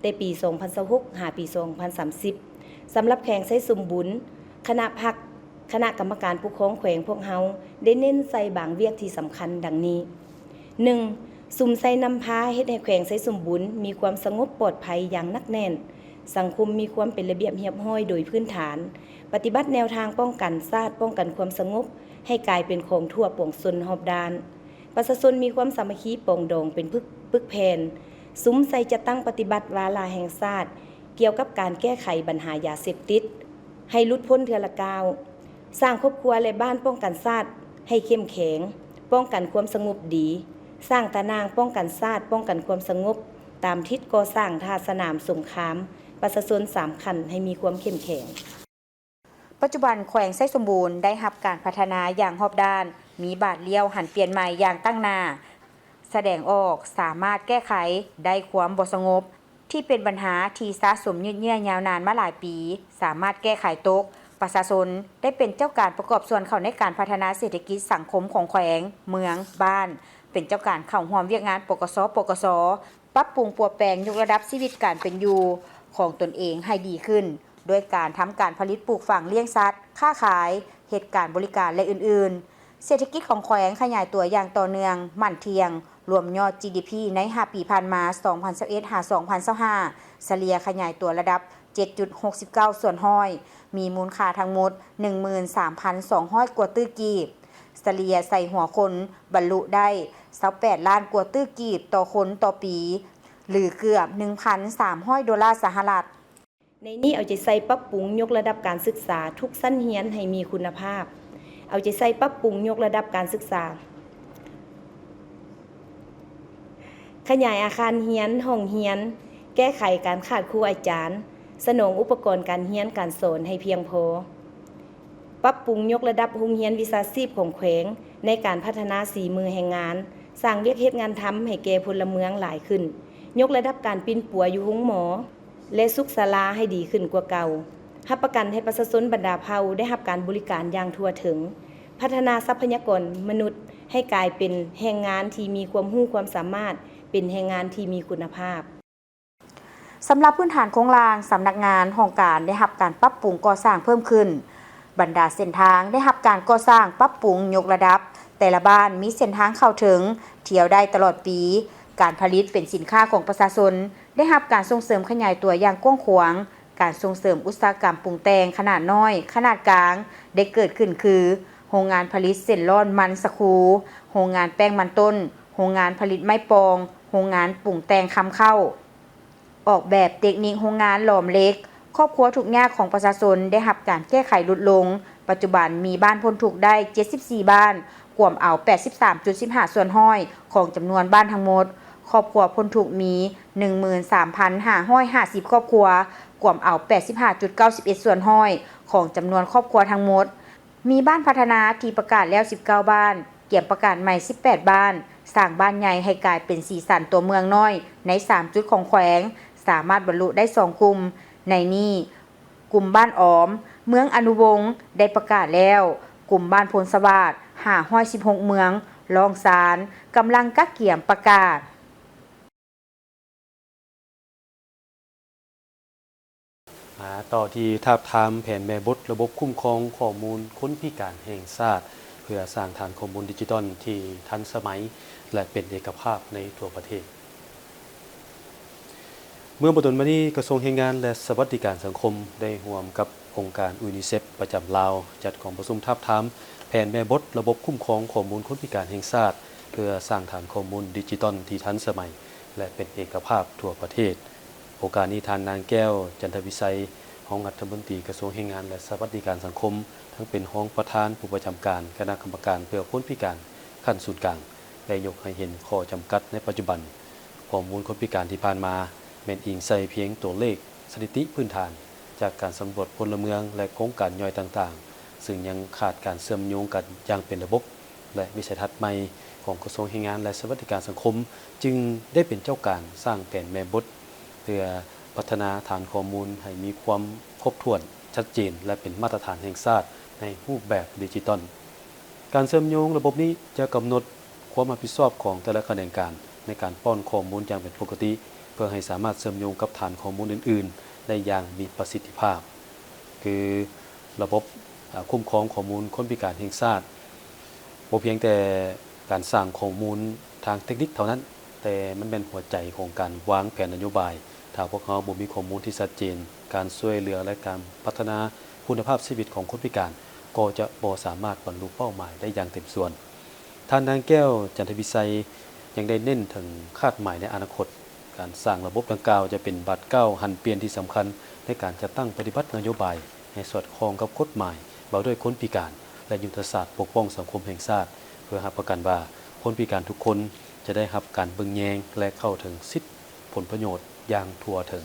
ແຕ່ປີສອງພັນຊາວຫົກ ຫາປີສອງພັນສາມສິບ ສຳລັບແຂວງໄຊສົມບູນ, ຄະນະພັກ, ຄະນະກຳມະການປົກຄອງແຂວງພວກເຮົາໄດ້ເນັ້ນໃສ່ບາງວຽກທີ່ສຳຄັນດັ່ງນີ້, ໜຶ່ງ, ສຸມໃສ່ນຳພາເຮັດໃຫ້ແຂວງໄຊສົມບູນມີຄວາມສະຫງົບປອດໄພຢ່າງໜັກແໜ້ນ, ສັງຄົມມີຄວາມເປັນລະບຽບຮຽບຮ້ອຍໂດຍພື້ນຖານ, ປະຕິບັດແນວທາງປ້ອງກັນຊາດ, ປ້ອງກັນຄວາມສະຫງົບໃຫ້ກາຍເປັນຂອງທົ່ວປວງຊົນຮອບດ້ານ. ປະຊາຊົນມີຄວາມສາມັກຄີປອງດອງເປັນປຶກ, ປຶກແຜ່ນ, ສຸມໃສ່ຈັດຕັ້ງປະຕິບັດວາລະແຫ່ງຊາດກ່ຽວກັບການແກ້ໄຂບັນຫາຢາເສບຕິດ ໃຫ້ຫຼຸດພົ້ນເທື່ອລະກ້າວ, ສ້າງຄອບຄົວ ແລະ ບ້ານປ້ອງກັນຊາດໃຫ້ເຂັ້ມແຂງ, ປ້ອງກັນຄວາມສະຫງົບດີ, ສ້າງຕາໜ່າງປ້ອງກັນຊາດ, ປ້ອງກັນຄວາມສະຫງົບຕາມທິດກໍ່ສ້າງທ່າສະໜາມສົງຄາມປະຊາຊົນສາມຂັ້ນໃຫ້ມີຄວາມເຂັ້ມແຂງ. ປັດຈຸບັນແຂວງໄຊສົມບູນໄດ້ຮັບການພັດທະນາຢ່າງຮອບດ້ານ, ມີບາດລ້ຽວຫັນປ່ຽນໃໝ່ຢ່າງຕັ້ງໜ້າ, ສະແດງອອກສາມາດແກ້ໄຂໄດ້ຄວາມບໍ່ສະຫງົບທີ່ເປັນບັນຫາທີ່ສະສົມຍືດເຍື້ອຍາວນານມາຫຼາຍປີ, ສາມາດແກ້ໄຂຕົກ, ປະຊາຊົນໄດ້ເປັນເຈົ້າການປະກອບສ່ວນເຂົ້າໃນການພັດທະນາເສດຖະກິດສັງຄົມຂອງແຂວງ, ເມືອງ, ບ້ານ, ເປັນເຈົ້າການເຂົ້າຮ່ວມວຽກງານ ປກສ, ປກສ, ປັບປຸງປົວແປງຍົກລະດັບຊີວິດການເປັນຢູ່ຂອງຕົນເອງໃຫ້ດີຂຶ້ນ ດ້ວຍການທຳການຜະລິດ, ປູກຝັງ, ລ້ຽງສັດ, ຄ້າຂາຍ, ເຮັດການບໍລິການ ແລະ ອື່ນໆ. ເສດຖະກິດຂອງແຂວງຂະຫຍາຍຕົວຢ່າງຕໍ່ເນື່ອງ, ໝັ້ນທ່ຽງ, ລວມຍອດ ຈີດີພີ ໃນຫ້າປີຜ່ານມາ ສອງພັນຊາວເອັດ ຫາ ສອງພັນຊາວຫ້າ ສະເລ່ຍຂະຫຍາຍຕົວລະດັບ ເຈັດຈຸດຫົກສິບເກົ້າສ່ວນຮ້ອຍ, ມີມູນຄ່າທັງໝົດ ໜຶ່ງໝື່ນສາມພັນສອງຮ້ອຍກວ່າຕື້ກີບ, ສະເລ່ຍໃສ່ຫົວຄົນບັນລຸໄດ້ ຊາວແປດລ້ານກວ່າຕື້ກີບຕໍ່ຄົນຕໍ່ປີ ຫຼື ເກືອບ ໜຶ່ງພັນສາມຮ້ອຍໂດລາສະຫະລັດ. ໃນນີ້ເອົາໃຈໃສ່ປັບປຸງຍົກລະດັບການສຶກສາທຸກຊັ້ນຮຽນໃຫ້ມີຄຸນນະພາບ, ເອົາໃຈໃສ່ປັບປຸງຍົກລະດັບການສຶກສາ, ຂະຫຍາຍອາຄານຮຽນ, ຫ້ອງຮຽນ, ແກ້ໄຂການຂາດຄູອາຈານ, ສະໜອງອຸປະກອນການຮຽນການສອນໃຫ້ພຽງພໍ, ປັບປຸງຍົກລະດັບໂຮງຮຽນວິຊາຊີບຂອງແຂວງ ໃນການພັດທະນາສີມືແຮງງານ, ສ້າງວຽກເຮັດງານທຳໃຫ້ແກ່ພົນລະເມືອງຫຼາຍຂຶ້ນ, ຍົກລະດັບການປິ່ນປົວຢູ່ໂຮງໝໍ ແລະ ສຸກສາລາໃຫ້ດີຂຶ້ນກວ່າເກົ່າ, ຮັບປະກັນໃຫ້ປະຊາຊົນບັນດາເຜົ່າໄດ້ຮັບການບໍລິການຢ່າງທົ່ວເຖິງ, ພັດທະນາຊັບພະຍາກອນມະນຸດໃຫ້ກາຍເປັນແຮງງານທີ່ມີຄວາມຮູ້ຄວາມສາມາດ, ເປັນແຮງງານທີ່ມີຄຸນນະພາບ. ສຳລັບພື້ນຖານໂຄງລ່າງ, ສຳນັກງານຫ້ອງການໄດ້ຮັບການປັບປຸງກໍ່ສ້າງເພີ່ມຂຶ້ນ. ບັນດາເສັ້ນທາງໄດ້ຮັບການກໍ່ສ້າງ, ປັບປຸງ, ຍົກລະດັບ, ແຕ່ລະບ້ານມີເສັ້ນທາງເຂົ້າເຖິງ, ທ່ຽວໄດ້ຕະຫຼອດປີ. ການຜະລິດເປັນສິນຄ້າຂອງປະຊາຊົນ ໄດ້ຮັບການສົ່ງເສີມຂະຫຍາຍຕົວຢ່າງກວ້າງຂວາງ, ການສົ່ງເສີມອຸດສາຫະກຳປຸງແຕ່ງຂະໜາດນ້ອຍ, ຂະໜາດກາງ ໄດ້ເກີດຂຶ້ນຄື ໂຮງງານຜະລິດເສັ້ນລ້ອນມັນສາຄູ, ໂຮງງານແປ້ງມັນຕົ້ນ, ໂຮງງານຜະລິດໄມ້ປອງ, ໂຮງງານປຸງແຕ່ງຄຳເຄົ້າ, ອອກແບບເຕັກນິກໂຮງງານຫຼອມເຫຼັກ. ຄອບຄົວທຸກຍາກຂອງປະຊາຊົນໄດ້ຮັບການແກ້ໄຂຫຼຸດລົງ. ປັດຈຸບັນມີບ້ານພົ້ນທຸກໄດ້ເຈັດສິບສີ່ບ້ານ, ກວມເອົາແປດສິບສາມຈຸດສິບຫ້າສ່ວນຮ້ອຍຂອງຈຳນວນບ້ານທັງໝົດ. ຄອບຄົວພົ້ນທຸກມີໜຶ່ງໝື່ນສາມພັນຫ້າຮ້ອຍຫ້າສິບຄອບຄົວ, ກວມເອົາແປດສິບຫ້າຈຸດເກົ້າສິບເອັດສ່ວນຮ້ອຍຂອງຈຳນວນຄອບຄົວທັງໝົດ. ມີບ້ານພັດທະນາທີ່ປະກາດແລ້ວສິບເກົ້າບ້ານ, ກຽມປະກາດໃໝ່ສິບແປດບ້ານ, ສ້າງບ້ານໃຫຍ່ໃຫ້ກາຍເປັນສີສັນຕົວເມືອງນ້ອຍໃນສາມຈຸດຂອງແຂວງ, ສາມາດບັນລຸໄດ້ສອງກຸ່ມ. ໃນນີ້, ກຸ່ມບ້ານອອມ, ເມືອງອະນຸວົງ ໄດ້ປະກາດແລ້ວ, ກຸ່ມບ້ານໂພນສະຫວາດ ຫ້າຮ້ອຍສິບຫົກເມືອງ ລ້ອງຊານ ກຳລັງກະກຽມປະກາດ. ມາຕໍ່ທີ່ທາບທາມແຜນແມ່ບົດລະບົບຄຸ້ມຄອງຂໍ້ມູນຄົນພິການແຫ່ງຊາດ ເພື່ອສ້າງຖານຂໍ້ມູນດິຈິຕອນທີ່ທັນສະໄໝ ແລະ ເປັນເອກະພາບໃນທົ່ວປະເທດ. ເມື່ອບໍ່ດົນມານີ້, ກະຊວງແຮງງານ ແລະ ສະຫວັດດີການສັງຄົມ ໄດ້ຮ່ວມກັບອົງການຢູນິເຊັບປະຈຳລາວ ຈັດກອງປະຊຸມທາບທາມແຜນແມ່ບົດລະບົບຄຸ້ມຄອງຂໍ້ມູນຄົນພິການແຫ່ງຊາດ ເພື່ອສ້າງຖານຂໍ້ມູນດິຈິຕອນທີ່ທັນສະໄໝ ແລະ ເປັນເອກະພາບທົ່ວປະເທດ. ໂອກາດນີ້, ທ່ານ ນາງ ແກ້ວ ຈັນທະວິໄຊ ຮອງລັດຖະມົນຕີກະຊວງແຮງງານ ແລະ ສະຫວັດດີການສັງຄົມ, ທັງເປັນຮອງປະທານຜູ້ປະຈຳການຄະນະກຳມະການເພື່ອຄົນພິການຂັ້ນສູນກາງ ໄດ້ຍົກໃຫ້ເຫັນຂໍ້ຈຳກັດໃນປັດຈຸບັນ. ຂໍ້ມູນຄົນພິການທີ່ຜ່ານມາ ແມ່ນອີງໃສ່ພຽງຕົວເລກສະຖິຕິພື້ນຖານ ຈາກການສຳຫຼວດພົນລະເມືອງ ແລະ ໂຄງການຍ່ອຍຕ່າງໆ, ຊຶ່ງຍັງຂາດການເຊື່ອມໂຍງກັນຢ່າງເປັນລະບົບ ແລະ ວິໄສທັດໃໝ່ຂອງກະຊວງແຮງງານ ແລະ ສະຫວັດດີການສັງຄົມ ຈຶ່ງໄດ້ເປັນເຈົ້າການສ້າງແຜນແມ່ບົດ ເພື່ອພັດທະນາຖານຂໍ້ມູນໃຫ້ມີຄວາມຄົບຖ້ວນ, ຊັດເຈນ ແລະ ເປັນມາດຕະຖານແຫ່ງຊາດໃນຮູບແບບດິຈິຕອນ. ການເຊື່ອມໂຍງລະບົບນີ້ຈະກຳນົດຄວາມຮັບຜິດຊອບຂອງແຕ່ລະຂະແໜງການໃນການປ້ອນຂໍ້ມູນຢ່າງເປັນປົກກະຕິ ເພື່ອໃຫ້ສາມາດເຊື່ອມໂຍງກັບຖານຂໍ້ມູນອື່ນໆໄດ້ຢ່າງມີປະສິດທິພາບ. ຄືລະບົບ ອາ ຄຸ້ມຄອງຂໍ້ມູນຄົນພິການແຫ່ງຊາດ ບໍ່ພຽງແຕ່ການສ້າງຂໍ້ມູນທາງເຕັກນິກເທົ່ານັ້ນ, ແຕ່ມັນແມ່ນຫົວໃຈຂອງການວາງແຜນນະໂຍບາຍ. ຖ້າພວກເຮົາບໍ່ມີຂໍ້ມູນທີ່ຊັດເຈນ, ການຊ່ວຍເຫຼືອ ແລະ ການພັດທະນາຄຸນນະພາບຊີວິດຂອງຄົນພິການ ກໍຈະບໍ່ສາມາດບັນລຸເປົ້າໝາຍໄດ້ຢ່າງເຕັມສ່ວນ. ທ່ານ ນາງ ແກ້ວ ຈັນທະວິໄຊ ຍັງໄດ້ເນັ້ນເຖິງຄາດໝາຍໃນອະນາຄົດ. ການສ້າງລະບົບດັ່ງກ່າວຈະເປັນບາດກ້າວຫັນປ່ຽນທີ່ສຳຄັນໃນການຈັດຕັ້ງປະຕິບັດນະໂຍບາຍໃຫ້ສອດຄ່ອງກັບກົດໝາຍວ່າດ້ວຍຄົນພິການ ແລະ ຍຸດທະສາດປົກປ້ອງສັງຄົມແຫ່ງຊາດ ເພື່ອຮັບປະກັນວ່າຄົນພິການທຸກຄົນຈະໄດ້ຮັບການເບິ່ງແຍງ ແລະ ເຂົ້າເຖິງສິດຜົນປະໂຫຍດຢ່າງທົ່ວເຖິງ.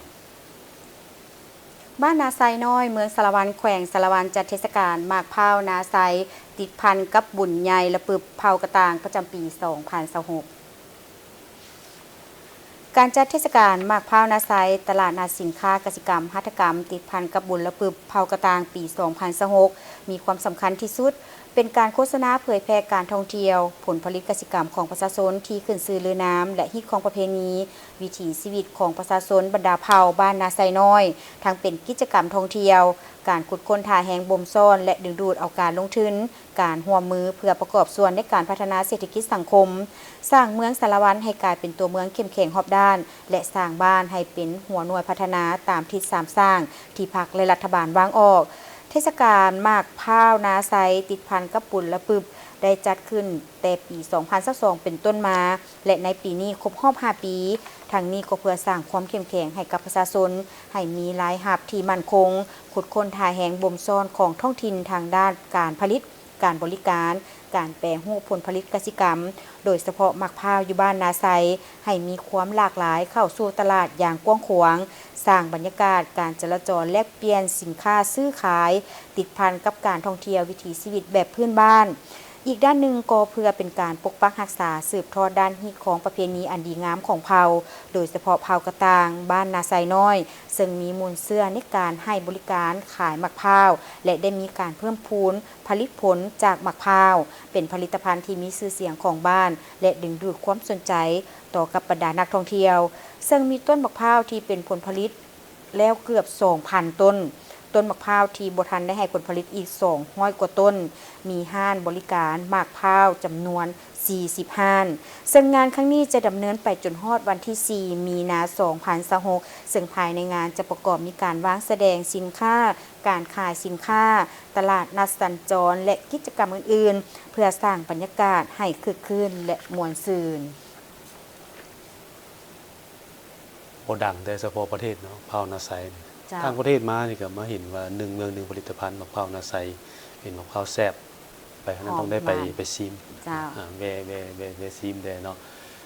ບ້ານນາໄຊນ້ອຍ ເມືອງສາລະວັນ ແຂວງສາລະວັນ ຈັດເທດສະການໝາກພ້າວນາໄຊ ຕິດພັນກັບບຸນໃຫຍ່ລະປຶບເຜົາກະຕ່າງປະຈຳປີສອງພັນຊາວຫົກ. ການຈັດເທດສະການໝາກພ້າວນາໄຊ ຕະຫຼາດນັດສິນຄ້າກະສິກຳຫັດຖະກຳ ຕິດພັນກັບບຸນລະປຶບເຜົາກະຕ່າງປີສອງພັນຊາວຫົກ ມີຄວາມສຳຄັນທີ່ສຸດ ເປັນການໂຄສະນາເຜີຍແຜ່ການທ່ອງທ່ຽວ, ຜົນຜະລິດກະສິກຳຂອງປະຊາຊົນທີ່ຂຶ້ນຊື່ລືນາມ ແລະ ຮີດຄອງປະເພນີ, ວິຖີຊີວິດຂອງປະຊາຊົນບັນດາເຜົ່າບ້ານນາໄຊນ້ອຍ, ທັງເປັນກິດຈະກຳທ່ອງທ່ຽວ, ການຂຸດຄົ້ນທ່າແຮງບົ່ມຊ້ອນ ແລະ ດຶງດູດເອົາການລົງທຶນ, ການຮ່ວມມືເພື່ອປະກອບສ່ວນໃນການພັດທະນາເສດຖະກິດສັງຄົມ, ສ້າງເມືອງສາລະວັນໃຫ້ກາຍເປັນຕົວເມືອງເຂັ້ມແຂງຮອບດ້ານ ແລະ ສ້າງບ້ານໃຫ້ເປັນຫົວໜ່ວຍພັດທະນາຕາມທິດສາມສ້າງທີ່ພັກ ແລະ ລັດຖະບານວາງອອກ. ເທດສະການໝາກພ້າວນາໄຊ ຕິດພັນກັບບຸນລະປຶບ ໄດ້ຈັດຂຶ້ນແຕ່ປີສອງພັນຊາວສອງເປັນຕົ້ນມາ ແລະ ໃນປີນີ້ຄົບຮອບຫ້າປີ. ທັງນີ້ກໍເພື່ອສ້າງຄວາມເຂັ້ມແຂງໃຫ້ກັບປະຊາຊົນ ໃຫ້ມີລາຍຮັບທີ່ໝັ້ນຄົງ, ຂຸດຄົ້ນທ່າແຮງບົ່ມຊ້ອນຂອງທ້ອງຖິ່ນທາງດ້ານການຜະລິດ, ການບໍລິການ, ການແປຮູບຜົນຜະລິດກະສິກຳ, ໂດຍສະເພາະໝາກພ້າວຢູ່ບ້ານນາໄຊ ໃຫ້ມີຄວາມຫຼາກຫຼາຍເຂົ້າສູ່ຕະຫຼາດຢ່າງກວ້າງຂວາງ, ສ້າງບັນຍາກາດການຈະລາຈອນແລກປ່ຽນສິນຄ້າຊື້ຂາຍ, ຕິດພັນກັບການທ່ອງທ່ຽວວິຖີຊີວິດແບບພື້ນບ້ານ. ອີກດ້ານໜຶ່ງກໍເພື່ອເປັນການປົກປັກຮັກສາ ສືບທອດດ້ານຮີດຄອງປະເພນີອັນດີງາມຂອງເຜົ່າ, ໂດຍສະເພາະເຜົ່າກະຕ່າງ ບ້ານນາໄຊນ້ອຍ ເຊິ່ງມີມູນເຊື້ອໃນການໃຫ້ບໍລິການຂາຍໝາກພ້າວ ແລະ ໄດ້ມີການເພີ່ມພູນຜະລິດຜົນຈາກໝາກພ້າວ ເປັນຜະລິດຕະພັນທີ່ມີຊື່ສຽງຂອງບ້ານ ແລະ ດຶງດູດຄວາມສົນໃຈຕໍ່ກັບບັນດານັກທ່ອງທ່ຽວ, ເຊິ່ງມີຕົ້ນໝາກພ້າວທີ່ເປັນຜົນຜະລິດ ແລ້ວເກືອບສອງພັນຕົ້ນ, ຕົ້ນໝາກພ້າວທີ່ບໍ່ທັນໄດ້ໃຫ້ຜົນຜະລິດອີກສອງຮ້ອຍກວ່າຕົ້ນ, ມີຮ້ານບໍລິການໝາກພ້າວຈຳນວນສີ່ສິບຮ້ານ. ເຊິ່ງງານຄັ້ງນີ້ຈະດຳເນີນໄປຈົນຮອດວັນທີສີ່ ມີນາ ສອງພັນຊາວຫົກ ເຊິ່ງພາຍໃນງານຈະປະກອບມີການວາງສະແດງສິນຄ້າ, ການຂາຍສິນຄ້າ, ຕະຫຼາດນັດສັນຈອນ ແລະ ກິດຈະກຳອື່ນໆ ເພື່ອສ້າງບັນຍາກາດໃຫ້ຄຶກຄື້ນ ແລະ ມ່ວນຊື່ນ. ບໍ່ດັງແຕ່ສະເພາະປະເທດເນາະ ພ້າວນາໄຊນີ້. ເຈົ້າ. ຕ່າງປະເທດມານີ້ກໍມາເຫັນວ່າໜຶ່ງເມືອງໜຶ່ງຜະລິດຕະພັນ ໝາກພ້າວນາໄຊ ເປັນໝາກພ້າວແຊບ ໄປຫັ້ນຕ້ອງໄດ້ໄປ ໄປຊີມ. ເຈົ້າ. ອາ ແວ່ ແວ່ ແວ່ ແວ່ຊີມແດ່ເນາະ.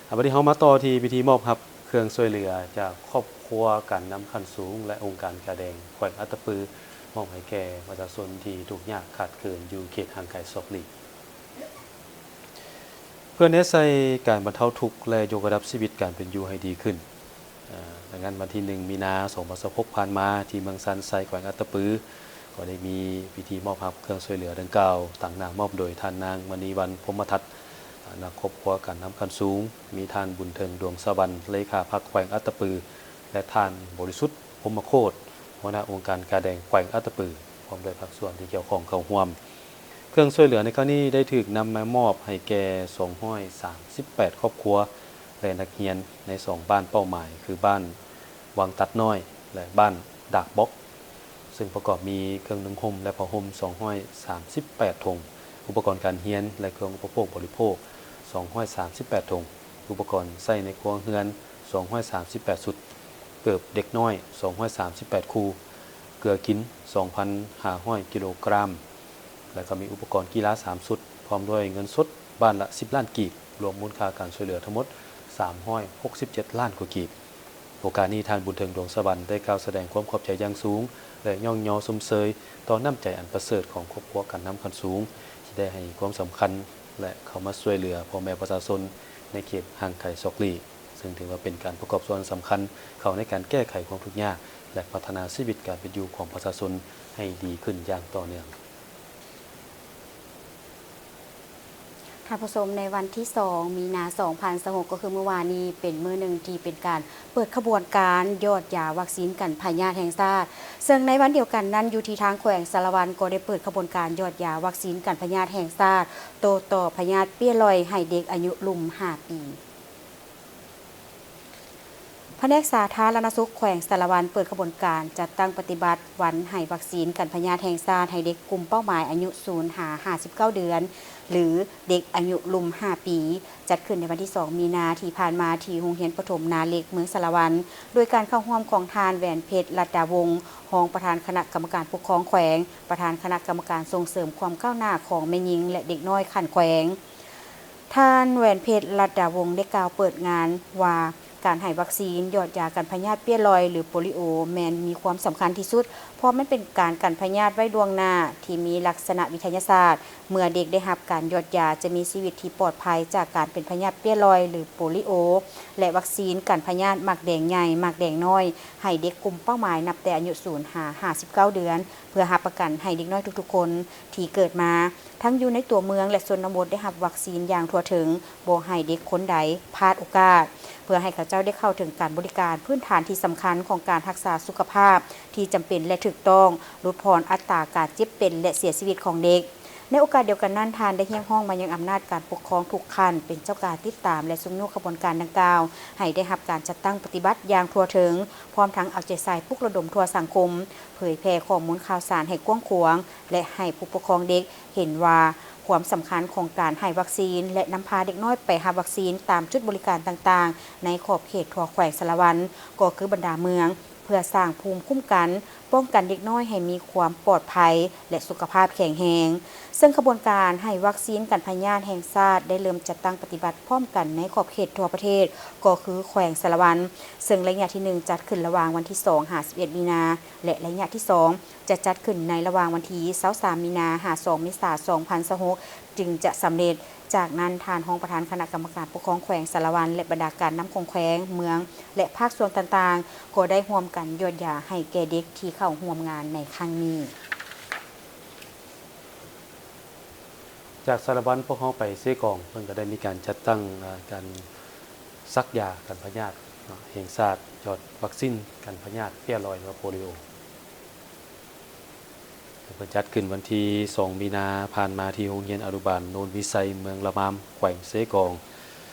ອາ ບັດນີ້ເຮົາມາຕໍ່ທີ່ພິທີມອບຮັບເຄື່ອງຊ່ວຍເຫຼືອຈາກຄອບຄົວການນຳຂັ້ນສູງ ແລະ ອົງການກາແດງແຂວງອັດຕະປື ມອບໃຫ້ແກ່ປະຊາຊົນທີ່ທຸກຍາກຂາດເຂີນຢູ່ເຂດຫ່າງໄກສອກຫຼີກ. ເພື່ອແນໃສ່ການບັນເທົາທຸກ ແລະ ຍົກລະດັບຊີວິດການເປັນຢູ່ໃຫ້ດີຂຶ້ນ, ເອີ່ ດັ່ງນັ້ນ ວັນທີໜຶ່ງ ມີນາ ສອງພັນຊາວຫົກ ຜ່ານມາ ທີ່ເມືອງຊານໄຊ ແຂວງອັດຕະປື ກໍໄດ້ມີພິທີມອບຮັບເຄື່ອງຊ່ວຍເຫຼືອດັ່ງກ່າວ, ຕາງໜ້າມອບໂດຍທ່ານນາງ ມະນີວັນ ພົມມະທັດ ນາງຄອບຄົວການນຳຂັ້ນສູງ, ມີທ່ານ ບຸນເທິງ ດວງສະຫວັນ ເລຂາພັກແຂວງອັດຕະປື ແລະ ທ່ານ ບໍລິສຸດ ພົມມະໂຄດ ຫົວໜ້າອົງການກາແດງແຂວງອັດຕະປື ພ້ອມດ້ວຍພາກສ່ວນທີ່ກ່ຽວຂ້ອງເຂົ້າຮ່ວມ. ເຄື່ອງຊ່ວຍເຫຼືອໃນຄັ້ງນີ້ໄດ້ຖືກນຳມາມອບໃຫ້ແກ່ ສອງຮ້ອຍສາມສິບແປດ ຄອບຄົວ ແລະ ນັກຮຽນໃນສອງບ້ານເປົ້າໝາຍ ຄື ບ້ານວັງຕັດນ້ອຍ ແລະ ບ້ານດາກບອກ, ເຊິ່ງປະກອບມີເຄື່ອງນຸ່ງຫົ່ມ ແລະ ຜ້າຫົ່ມ ສອງຮ້ອຍສາມສິບແປດຖົງ, ອຸປະກອນການຮຽນ ແລະ ເຄື່ອງອຸປະໂພກບໍລິໂພກ ສອງຮ້ອຍສາມສິບແປດຖົງ, ອຸປະກອນໃຊ້ໃນຄົວເຮືອນ ສອງຮ້ອຍສາມສິບແປດຊຸດ, ເກີບເດັກນ້ອຍ ສອງຮ້ອຍສາມສິບແປດຄູ່, ເກືອກິນ ສອງພັນຫ້າຮ້ອຍກິໂລກຣາມ ແລະ ກໍມີອຸປະກອນກິລາ ສາມຊຸດ ພ້ອມດ້ວຍເງິນສົດບ້ານລະ ສິບລ້ານກີບ, ລວມມູນຄ່າການຊ່ວຍເຫຼືອທັງໝົດ ສາມຮ້ອຍຫົກສິບເຈັດລ້ານກວ່າກີບ. ໂອກາດນີ້ ທ່ານ ບຸນເທິງ ດວງສະຫວັນ ໄດ້ກ່າວສະແດງຄວາມຂອບໃຈຢ່າງສູງ ແລະ ຍ້ອງຍໍຊົມເຊີຍຕໍ່ນ້ຳໃຈອັນປະເສີດຂອງຄອບຄົວການນຳຂັ້ນສູງ ທີ່ໄດ້ໃຫ້ຄວາມສຳຄັນ ແລະ ເຂົ້າມາຊ່ວຍເຫຼືອພໍ່ແມ່ປະຊາຊົນໃນເຂດຫ່າງໄກສອກຫຼີກ, ເຊິ່ງຖືວ່າເປັນການປະກອບສ່ວນສຳຄັນເຂົ້າໃນການແກ້ໄຂຄວາມທຸກຍາກ ແລະ ພັດທະນາຊີວິດການເປັນຢູ່ຂອງປະຊາຊົນໃຫ້ດີຂຶ້ນຢ່າງຕໍ່ເນື່ອງ. ທ່ານຜູ້ຊົມ, ໃນວັນທີສອງ ມີນາ ສອງພັນຊາວຫົກ ກໍຄືມື້ວານນີ້ ເປັນມື້ໜຶ່ງທີ່ເປັນການເປີດຂະບວນການຢອດຢາວັກຊີນກັນພະຍາດແຫ່ງຊາດ, ເຊິ່ງໃນວັນດຽວກັນນັ້ນ ຢູ່ທີ່ທາງແຂວງສາລະວັນ ກໍໄດ້ເປີດຂະບວນການຢອດຢາວັກຊີນກັນພະຍາດແຫ່ງຊາດ ໂຕ້ຕອບພະຍາດເປ້ຍລອຍໃຫ້ເດັກອາຍຸລຸ່ມຫ້າປີ. ພະແນກສາທາລະນະສຸກແຂວງສາລະວັນ ເປີດຂະບວນການຈັດຕັ້ງປະຕິບັດວັນໃຫ້ວັກຊີນກັນພະຍາດແຫ່ງຊາດໃຫ້ເດັກກຸ່ມເປົ້າໝາຍອາຍຸສູນຫາຫ້າສິບເກົ້າເດືອນ ຫຼື ເດັກອາຍຸລຸ່ມຫ້າປີ, ຈັດຂຶ້ນໃນວັນທີສອງ ມີນາທີ່ຜ່ານມາ ທີ່ໂຮງຮຽນປະຖົມນາເລັກ ເມືອງສາລະວັນ, ໂດຍການເຂົ້າຮ່ວມຂອງທ່ານ ແຫວນເພັດ ລັດດາວົງ ຮອງປະທານຄະນະກຳມະການປົກຄອງແຂວງ, ປະທານຄະນະກຳມະການສົ່ງເສີມຄວາມກ້າວໜ້າຂອງແມ່ຍິງ ແລະ ເດັກນ້ອຍຂັ້ນແຂວງ. ທ່ານ ແຫວນເພັດ ລັດດາວົງ ໄດ້ກ່າວເປີດງານວ່າ ການໃຫ້ວັກຊີນຢອດຢາກັນພະຍາດເປ້ຍລອຍ ຫຼື ໂປລິໂອ ແມ່ນມີຄວາມສຳຄັນທີ່ສຸດ, ເພາະມັນເປັນການກັນພະຍາດໄວ້ລ່ວງໜ້າທີ່ມີລັກສະນະວິທະຍາສາດ. ເມື່ອເດັກໄດ້ຮັບການຢອດຢາ ຈະມີຊີວິດທີ່ປອດໄພຈາກການເປັນພະຍາດເປ້ຍລອຍ ຫຼື ໂປລິໂອ ແລະ ວັກຊີນກັນພະຍາດໝາກແດງໃຫຍ່, ໝາກແດງນ້ອຍ ໃຫ້ເດັກກຸ່ມເປົ້າໝາຍນັບແຕ່ອາຍຸສູນຫາຫ້າສິບເກົ້າເດືອນ, ເພື່ອຮັບປະກັນໃຫ້ເດັກນ້ອຍທຸກໆຄົນທີ່ເກີດມາ ທັງຢູ່ໃນຕົວເມືອງ ແລະ ຊົນນະບົດ ໄດ້ຮັບວັກຊີນຢ່າງທົ່ວເຖິງ, ບໍ່ໃຫ້ເດັກຄົນໃດພາດໂອກາດ, ເພື່ອໃຫ້ເຂົາເຈົ້າໄດ້ເຂົ້າເຖິງການບໍລິການພື້ນຖານທີ່ສຳຄັນຂອງການຮັກສາສຸຂະພາບທີ່ຈຳເປັນ ແລະ ຖືກຕ້ອງ, ຫຼຸດຜ່ອນອັດຕາການເຈັບເປັນ ແລະ ເສຍຊີວິດຂອງເດັກ. ໃນໂອກາດດຽວກັນນັ້ນ, ທ່ານໄດ້ຮຽກຮ້ອງມາຍັງອຳນາດການປົກຄອງທຸກຂັ້ນ ເປັນເຈົ້າການຕິດຕາມ ແລະ ຊຸກຍູ້ຂະບວນການດັ່ງກ່າວ ໃຫ້ໄດ້ຮັບການຈັດຕັ້ງປະຕິບັດຢ່າງທົ່ວເຖິງ, ພ້ອມທັງເອົາໃຈໃສ່ປຸກລະດົມທົ່ວສັງຄົມ, ເຜີຍແຜ່ຂໍ້ມູນຂ່າວສານໃຫ້ກວ້າງຂວາງ ແລະ ໃຫ້ຜູ້ປົກຄອງເດັກ ເຫັນວ່າຄວາມສຳຄັນຂອງການໃຫ້ວັກຊີນ ແລະ ນຳພາເດັກນ້ອຍໄປຮັບວັກຊີນຕາມຈຸດບໍລິການຕ່າງໆ ໃນຂອບເຂດທົ່ວແຂວງສາລະວັນ ກໍຄືບັນດາເມືອງ, ເພື່ອສ້າງພູມຄຸ້ມກັນ, ປ້ອງກັນເດັກນ້ອຍໃຫ້ມີຄວາມປອດໄພ ແລະ ສຸຂະພາບແຂງແຮງ. ເຊິ່ງຂະບວນການໃຫ້ວັກຊີນກັນພະຍາດແຫ່ງຊາດ ໄດ້ເລີ່ມຈັດຕັ້ງປະຕິບັດພ້ອມກັນໃນຂອບເຂດທົ່ວປະເທດ ກໍຄືແຂວງສາລະວັນ, ເຊິ່ງໄລຍະທີໜຶ່ງ ຈັດຂຶ້ນລະຫວ່າງວັນທີສອງ ຫາ ສິບເອັດ ມີນາ ແລະ ໄລຍະທີສອງ ຈະຈັດຂຶ້ນໃນລະຫວ່າງວັນທີຊາວສາມ ມີນາ ຫາ ສອງ ເມສາ ສອງພັນຊາວຫົກ ຈຶ່ງຈະສຳເລັດ. ຈາກນັ້ນ, ທ່ານຮອງປະທານຄະນະກຳມະການປົກຄອງແຂວງສາລະວັນ ແລະ ບັນດາການນຳຂອງແຂວງ, ເມືອງ ແລະ ພາກສ່ວນຕ່າງໆ ກໍໄດ້ຮ່ວມກັນຢອດຢາໃຫ້ແກ່ເດັກທີ່ເຂົ້າຮ່ວມງານໃນຄັ້ງນີ້. ຈາກສາລະວັນ ພວກເຮົາໄປເຊກອງ, ເພິ່ນກໍໄດ້ມີການຈັດຕັ້ງ ເອີ່ ການສັກຢາກັນພະຍາດເນາະ ແຫ່ງຊາດ, ຢອດວັກຊີນກັນພະຍາດເປ້ຍລອຍ ຫຼືວ່າໂປລິໂອ. ເພິ່ນຈັດຂຶ້ນວັນທີສອງ ມີນາຜ່ານມາ ທີ່ໂຮງຮຽນອະນຸບານໂນນວິໄຊ ເມືອງລະມາມ ແຂວງເຊກອງ,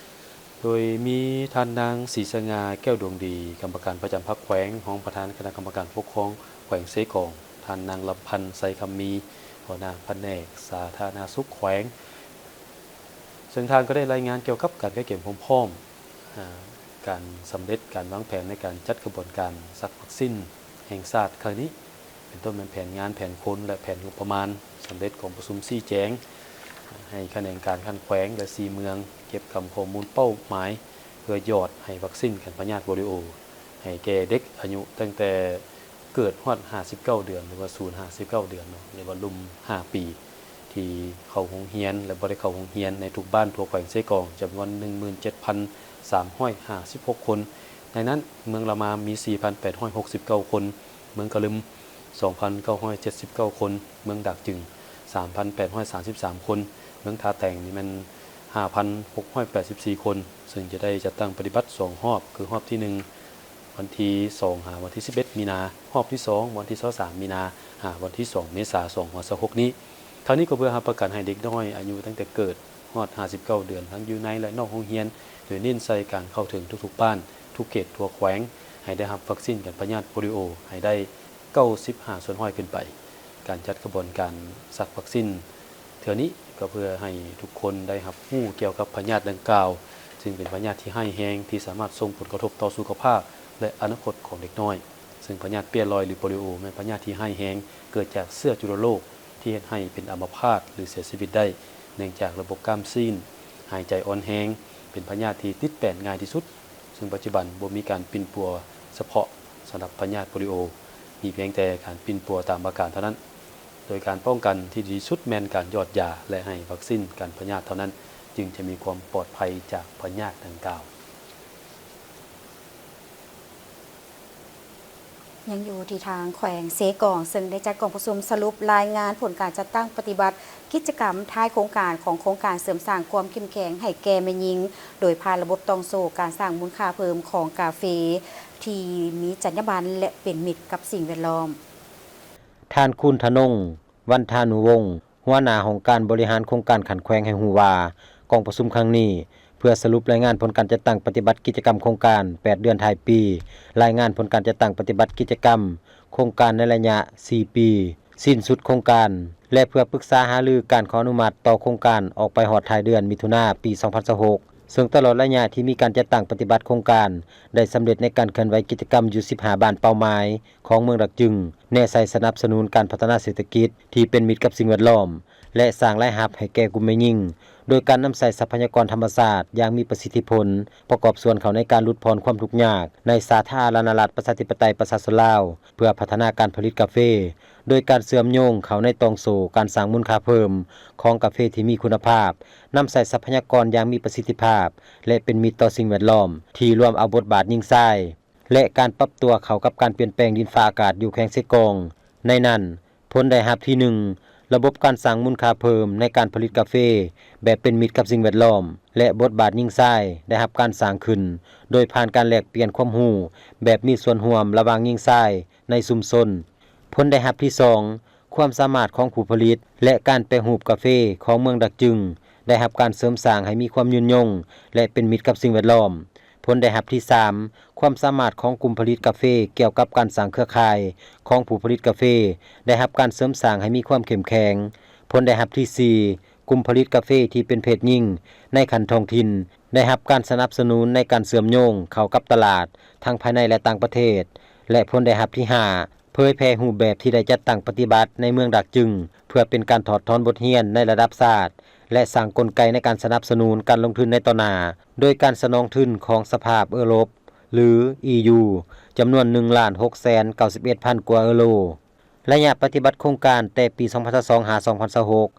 ໂດຍມີທ່ານນາງ ສີສະຫງ່າ ແກ້ວດວງດີ ກຳມະການປະຈຳພັກແຂວງ, ຮອງປະທານຄະນະກຳມະການປົກຄອງແຂວງເຊກອງ, ທ່ານນາງ ລຳພັນ ໄຊຄຳມີ ຫົວໜ້າພະແນກສາທາລະນະສຸກແຂວງ, ເຊິ່ງທ່ານກໍໄດ້ລາຍງານກ່ຽວກັບການກະກຽມຄວາມພ້ອມ ອາ ການສຳເລັດການວາງແຜນໃນການຈັດຂະບວນການສັກວັກຊີນແຫ່ງຊາດຄັ້ງນີ້ ເປັນຕົ້ນແມ່ນແຜນງານ, ແຜນຄົນ ແລະ ແຜນງົບປະມານ. ສຳເລັດກອງປະຊຸມຊີ້ແຈງໃຫ້ຂະແໜງການຂັ້ນແຂວງ ແລະ ສີ່ເມືອງ ເກັບກຳຂໍ້ມູນເປົ້າໝາຍ ເພື່ອຢອດໃຫ້ວັກຊີນກັນພະຍາດໂປລິໂອ ໃຫ້ແກ່ເດັກອາຍຸຕັ້ງແຕ່ເກີດຮອດຫ້າສິບເກົ້າເດືອນ ຫຼືວ່າສູນຫາສິບເກົ້າເດືອນເນາະ ຫຼືວ່າລຸ່ມຫ້າປີ. ທີ່ເຂົ້າໂຮງຮຽນ ແລະ ບໍ່ໄດ້ເຂົ້າໂຮງຮຽນໃນທຸກບ້ານທົ່ວແຂວງເຊກອງ ຈຳນວນ ໜຶ່ງໝື່ນເຈັດພັນສາມຮ້ອຍຫ້າສິບຫົກຄົນ. ໃນນັ້ນ ເມືອງລະມາມີ ສີ່ພັນແປດຮ້ອຍຫົກສິບເກົ້າຄົນ, ເມືອງກະລຶມ ສອງພັນເກົ້າຮ້ອຍເຈັດສິບເກົ້າຄົນ, ເມືອງດາກຈຶງ ສາມພັນແປດຮ້ອຍສາມສິບສາມຄົນ, ເມືອງທ່າແຕງນີ້ແມ່ນ ຫ້າພັນຫົກຮ້ອຍແປດສິບສີ່ຄົນ, ເຊິ່ງຈະໄດ້ຈັດຕັ້ງປະຕິບັດສອງຮອບ ຄືຮອບທີໜຶ່ງ ວັນທີສອງ ຫາວັນທີສິບເອັດ ມີນາ, ຮອບທີສອງ ວັນທີຊາວສາມ ມີນາ ຫາວັນທີສອງ ເມສາ ສອງພັນຊາວຫົກນີ້. ທັງນີ້ກໍເພື່ອຮັບປະກັນໃຫ້ເດັກນ້ອຍອາຍຸຕັ້ງແຕ່ເກີດຮອດຫ້າສິບເກົ້າເດືອນ ທັງຢູ່ໃນ ແລະ ນອກໂຮງຮຽນ, ໂດຍເນັ້ນໃສ່ການເຂົ້າເຖິງທຸກໆບ້ານ, ທຸກເຂດທົ່ວແຂວງ ໃຫ້ໄດ້ຮັບວັກຊິນກັນພະຍາດໂປລິໂອໃຫ້ໄດ້ ເກົ້າສິບຫ້າສ່ວນຮ້ອຍຂຶ້ນໄປ. ການຈັດຂະບວນການສັກວັກຊິນເທື່ອນີ້ ກໍເພື່ອໃຫ້ທຸກຄົນໄດ້ຮັບຮູ້ກ່ຽວກັບພະຍາດດັ່ງກ່າວ, ຊຶ່ງເປັນພະຍາດທີ່ຮ້າຍແຮງ ທີ່ສາມາດສົ່ງຜົນກະທົບຕໍ່ສຸຂະພາບ ແລະ ອະນາຄົດຂອງເດັກນ້ອຍ. ເຊິ່ງພະຍາດເປ້ຍລອຍ ຫຼື ໂປລິໂອ ແມ່ນພະຍາດທີ່ຮ້າຍແຮງ ເກີດຈາກເຊື້ອຈຸລະໂລກ ທີ່ເຮັດໃຫ້ເປັນອາມະພາດ ຫຼື ເສຍຊີວິດໄດ້, ເນື່ອງຈາກລະບົບກ້າມຊີ້ນຫາຍໃຈອ່ອນແຮງ, ເປັນພະຍາດທີ່ຕິດແປນງ່າຍທີ່ສຸດ. ເຊິ່ງປັດຈຸບັນບໍ່ມີການປິ່ນປົວສະເພາະສຳລັບພະຍາດໂປລິໂອ, ມີພຽງແຕ່ການປິ່ນປົວຕາມອາການເທົ່ານັ້ນ. ໂດຍການປ້ອງກັນທີ່ດີທີ່ສຸດແມ່ນການຢອດຢາ ແລະ ໃຫ້ວັກຊິນກັນພະຍາດເທົ່ານັ້ນ, ຈຶ່ງຈະມີຄວາມປອດໄພຈາກພະຍາດດັ່ງກ່າວ. ຍັງຢູ່ທີ່ທາງແຂວງເຊກອງ ເຊິ່ງໄດ້ຈັດກອງປະຊຸມສະຫຼຸບລາຍງານຜົນການຈັດຕັ້ງປະຕິບັດກິດຈະກຳທ້າຍໂຄງການຂອງໂຄງການເສີມສ້າງຄວາມເຂັ້ມແຂງໃຫ້ແກ່ແມ່ຍິງ ໂດຍຜ່ານລະບົບຕ່ອງໂສ້ການສ້າງມູນຄ່າເພີ່ມຂອງກາເຟທີ່ມີຈັນຍາບັນ ແລະ ເປັນມິດກັບສິ່ງແວດລ້ອມ. ທ່ານ ຄູນທະນົງ ວັນທານຸວົງ ຫົວໜ້າຫ້ອງການບໍລິຫານໂຄງການຂັ້ນແຂວງໃຫ້ຮູ້ວ່າ ກອງປະຊຸມຄັ້ງນີ້ ເພື່ອສະຫຼຸບລາຍງານຜົນການຈັດຕັ້ງປະຕິບັດກິດຈະກຳໂຄງການແປດເດືອນທ້າຍປີ, ລາຍງານຜົນການຈັດຕັ້ງປະຕິບັດກິດຈະກຳໂຄງການໃນໄລຍະສີ່ປີ ສິ້ນສຸດໂຄງການ ແລະ ເພື່ອປຶກສາຫາລືການຂໍອະນຸມັດຕໍ່ໂຄງການອອກໄປຮອດທ້າຍເດືອນມິຖຸນາ ປີສອງພັນຊາວຫົກ ເຊິ່ງຕະຫຼອດໄລຍະທີ່ມີການຈັດຕັ້ງປະຕິບັດໂຄງການ ໄດ້ສຳເລັດໃນການເຄື່ອນໄຫວກິດຈະກຳຢູ່ສິບຫ້າບ້ານເປົ້າໝາຍຂອງເມືອງດາກຈຶງ, ແນໃສ່ສະໜັບສະໜູນການພັດທະນາເສດຖະກິດທີ່ເປັນມິດກັບສິ່ງແວດລ້ອມ ແລະ ສ້າງລາຍຮັບໃຫ້ແກ່ກຸ່ມແມ່ຍິງ ໂດຍການນຳໃຊ້ຊັບພະຍາກອນທຳມະຊາດຢ່າງມີປະສິດທິຜົນ, ປະກອບສ່ວນເຂົ້າໃນການຫຼຸດຜ່ອນຄວາມທຸກຍາກໃນສາທາລະນະລັດ ປະຊາທິປະໄຕ ປະຊາຊົນລາວ ເພື່ອພັດທະນາການຜະລິດກາເຟ ໂດຍການເຊື່ອມໂຍງເຂົ້າໃນຕ່ອງໂສ້ການສ້າງມູນຄ່າເພີ່ມຂອງກາເຟທີ່ມີຄຸນນະພາບ, ນຳໃຊ້ຊັບພະຍາກອນຢ່າງມີປະສິດທິພາບ ແລະ ເປັນມິດຕໍ່ສິ່ງແວດລ້ອມ, ທີ່ລວມເອົາບົດບາດຍິງຊາຍ ແລະ ການປັບຕົວເຂົ້າກັບການປ່ຽນແປງດິນຟ້າອາກາດຢູ່ແຂວງເຊກອງ. ໃນນັ້ນ, ຜົນໄດ້ຮັບທີໜຶ່ງ ລະບົບການສ້າງມູນຄ່າເພີ່ມໃນການຜະລິດກາເຟແບບເປັນມິດກັບສິ່ງແວດລ້ອມ ແລະ ບົດບາດຍິງຊາຍໄດ້ຮັບການສ້າງຂຶ້ນ ໂດຍຜ່ານການແລກປ່ຽນຄວາມຮູ້ແບບມີສ່ວນຮ່ວມລະຫວ່າງຍິງຊາຍໃນຊຸມຊົນ. ຜົນໄດ້ຮັບທີສອງ ຄວາມສາມາດຂອງຜູ້ຜະລິດ ແລະ ການແປຮູບກາເຟຂອງເມືອງດາກຈຶງ ໄດ້ຮັບການເສີມສ້າງໃຫ້ມີຄວາມຍືນຍົງ ແລະ ເປັນມິດກັບສິ່ງແວດລ້ອມ. ຜົນໄດ້ຮັບທີສາມ ຄວາມສາມາດຂອງກຸ່ມຜະລິດກາເຟກ່ຽວກັບການສ້າງເຄືອຂ່າຍຂອງຜູ້ຜະລິດກາເຟ ໄດ້ຮັບການເສີມສ້າງໃຫ້ມີຄວາມເຂັ້ມແຂງ. ຜົນໄດ້ຮັບທີສີ່ ກຸ່ມຜະລິດກາເຟທີ່ເປັນເພດຍິງໃນຂັ້ນທ້ອງຖິ່ນ ໄດ້ຮັບການສະໜັບສະໜູນໃນການເຊື່ອມໂຍງເຂົ້າກັບຕະຫຼາດ ທັງພາຍໃນ ແລະ ຕ່າງປະເທດ. ແລະ ຜົນໄດ້ຮັບທີຫ້າ ເຜີຍແຜ່ຮູບແບບທີ່ໄດ້ຈັດຕັ້ງປະຕິບັດໃນເມືອງດາກຈຶງ ເພື່ອເປັນການຖອດຖອນບົດຮຽນໃນລະດັບຊາດ ແລະ ສ້າງກົນໄກໃນການສະໜັບສະໜູນການລົງທຶນໃນຕໍ່ໜ້າ ໂດຍການສະໜອງທຶນຂອງສະພາເອີຣົບ ຫຼື ອີຢູ ຈຳນວນ ໜຶ່ງລ້ານຫົກແສນເກົ້າສິບເອັດພັນກວ່າເອີໂຣ. ໄລຍະປະຕິບັດໂຄງການແຕ່ປີສອງພັນຊາວສອງ ຫາ ສອງພັນຊາວຫົກ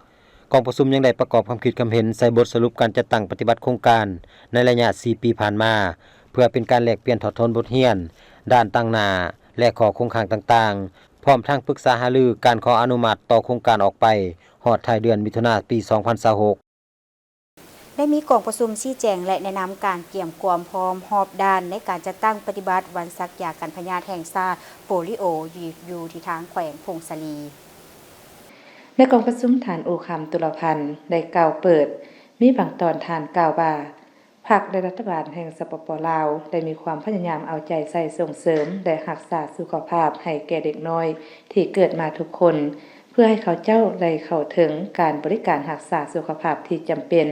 ກອງປະຊຸມຍັງໄດ້ປະກອບຄຳຄິດຄຳເຫັນໃສ່ບົດສະຫຼຸບການຈັດຕັ້ງປະຕິບັດໂຄງການໃນໄລຍະສີ່ປີຜ່ານມາ ເພື່ອເປັນການແລກປ່ຽນຖອດຖອນບົດຮຽນດ້ານຕາງໜ້າ ແລະ ຂໍ້ຄົງຄ້າງຕ່າງໆ, ພ້ອມທັງປຶກສາຫາລືການຂໍອະນຸມັດຕໍ່ໂຄງການອອກໄປຮອດທ້າຍເດືອນມິຖຸນາ ປີສອງພັນຊາວຫົກ. ໄດ້ມີກອງປະຊຸມຊີ້ແຈງ ແລະ ແນະນຳການກຽມຄວາມພ້ອມຮອບດ້ານໃນການຈັດຕັ້ງປະຕິບັດວັນສັກຢາກັນພະຍາດແຫ່ງຊາດໂປລິໂອ ຢູ່ທີ່ທາງແຂວງຜົ້ງສາລີ. ໃນກອງປະຊຸມ ທ່ານ ອູຄຳ ຕຸລະພັນ ໄດ້ກ່າວເປີດ, ມີບາງຕອນທ່ານກ່າວວ່າ ພັກ ແລະ ລັດຖະບານແຫ່ງ ສປປ ລາວ ໄດ້ມີຄວາມພະຍາຍາມເອົາໃຈໃສ່ສົ່ງເສີມ ແລະ ຮັກສາສຸຂະພາບໃຫ້ແກ່ເດັກນ້ອຍທີ່ເກີດມາທຸກຄົນ ເພື່ອໃຫ້ເຂົາເຈົ້າໄດ້ເຂົ້າເຖິງການບໍລິການຮັກສາສຸຂະພາບທີ່ຈຳເປັນ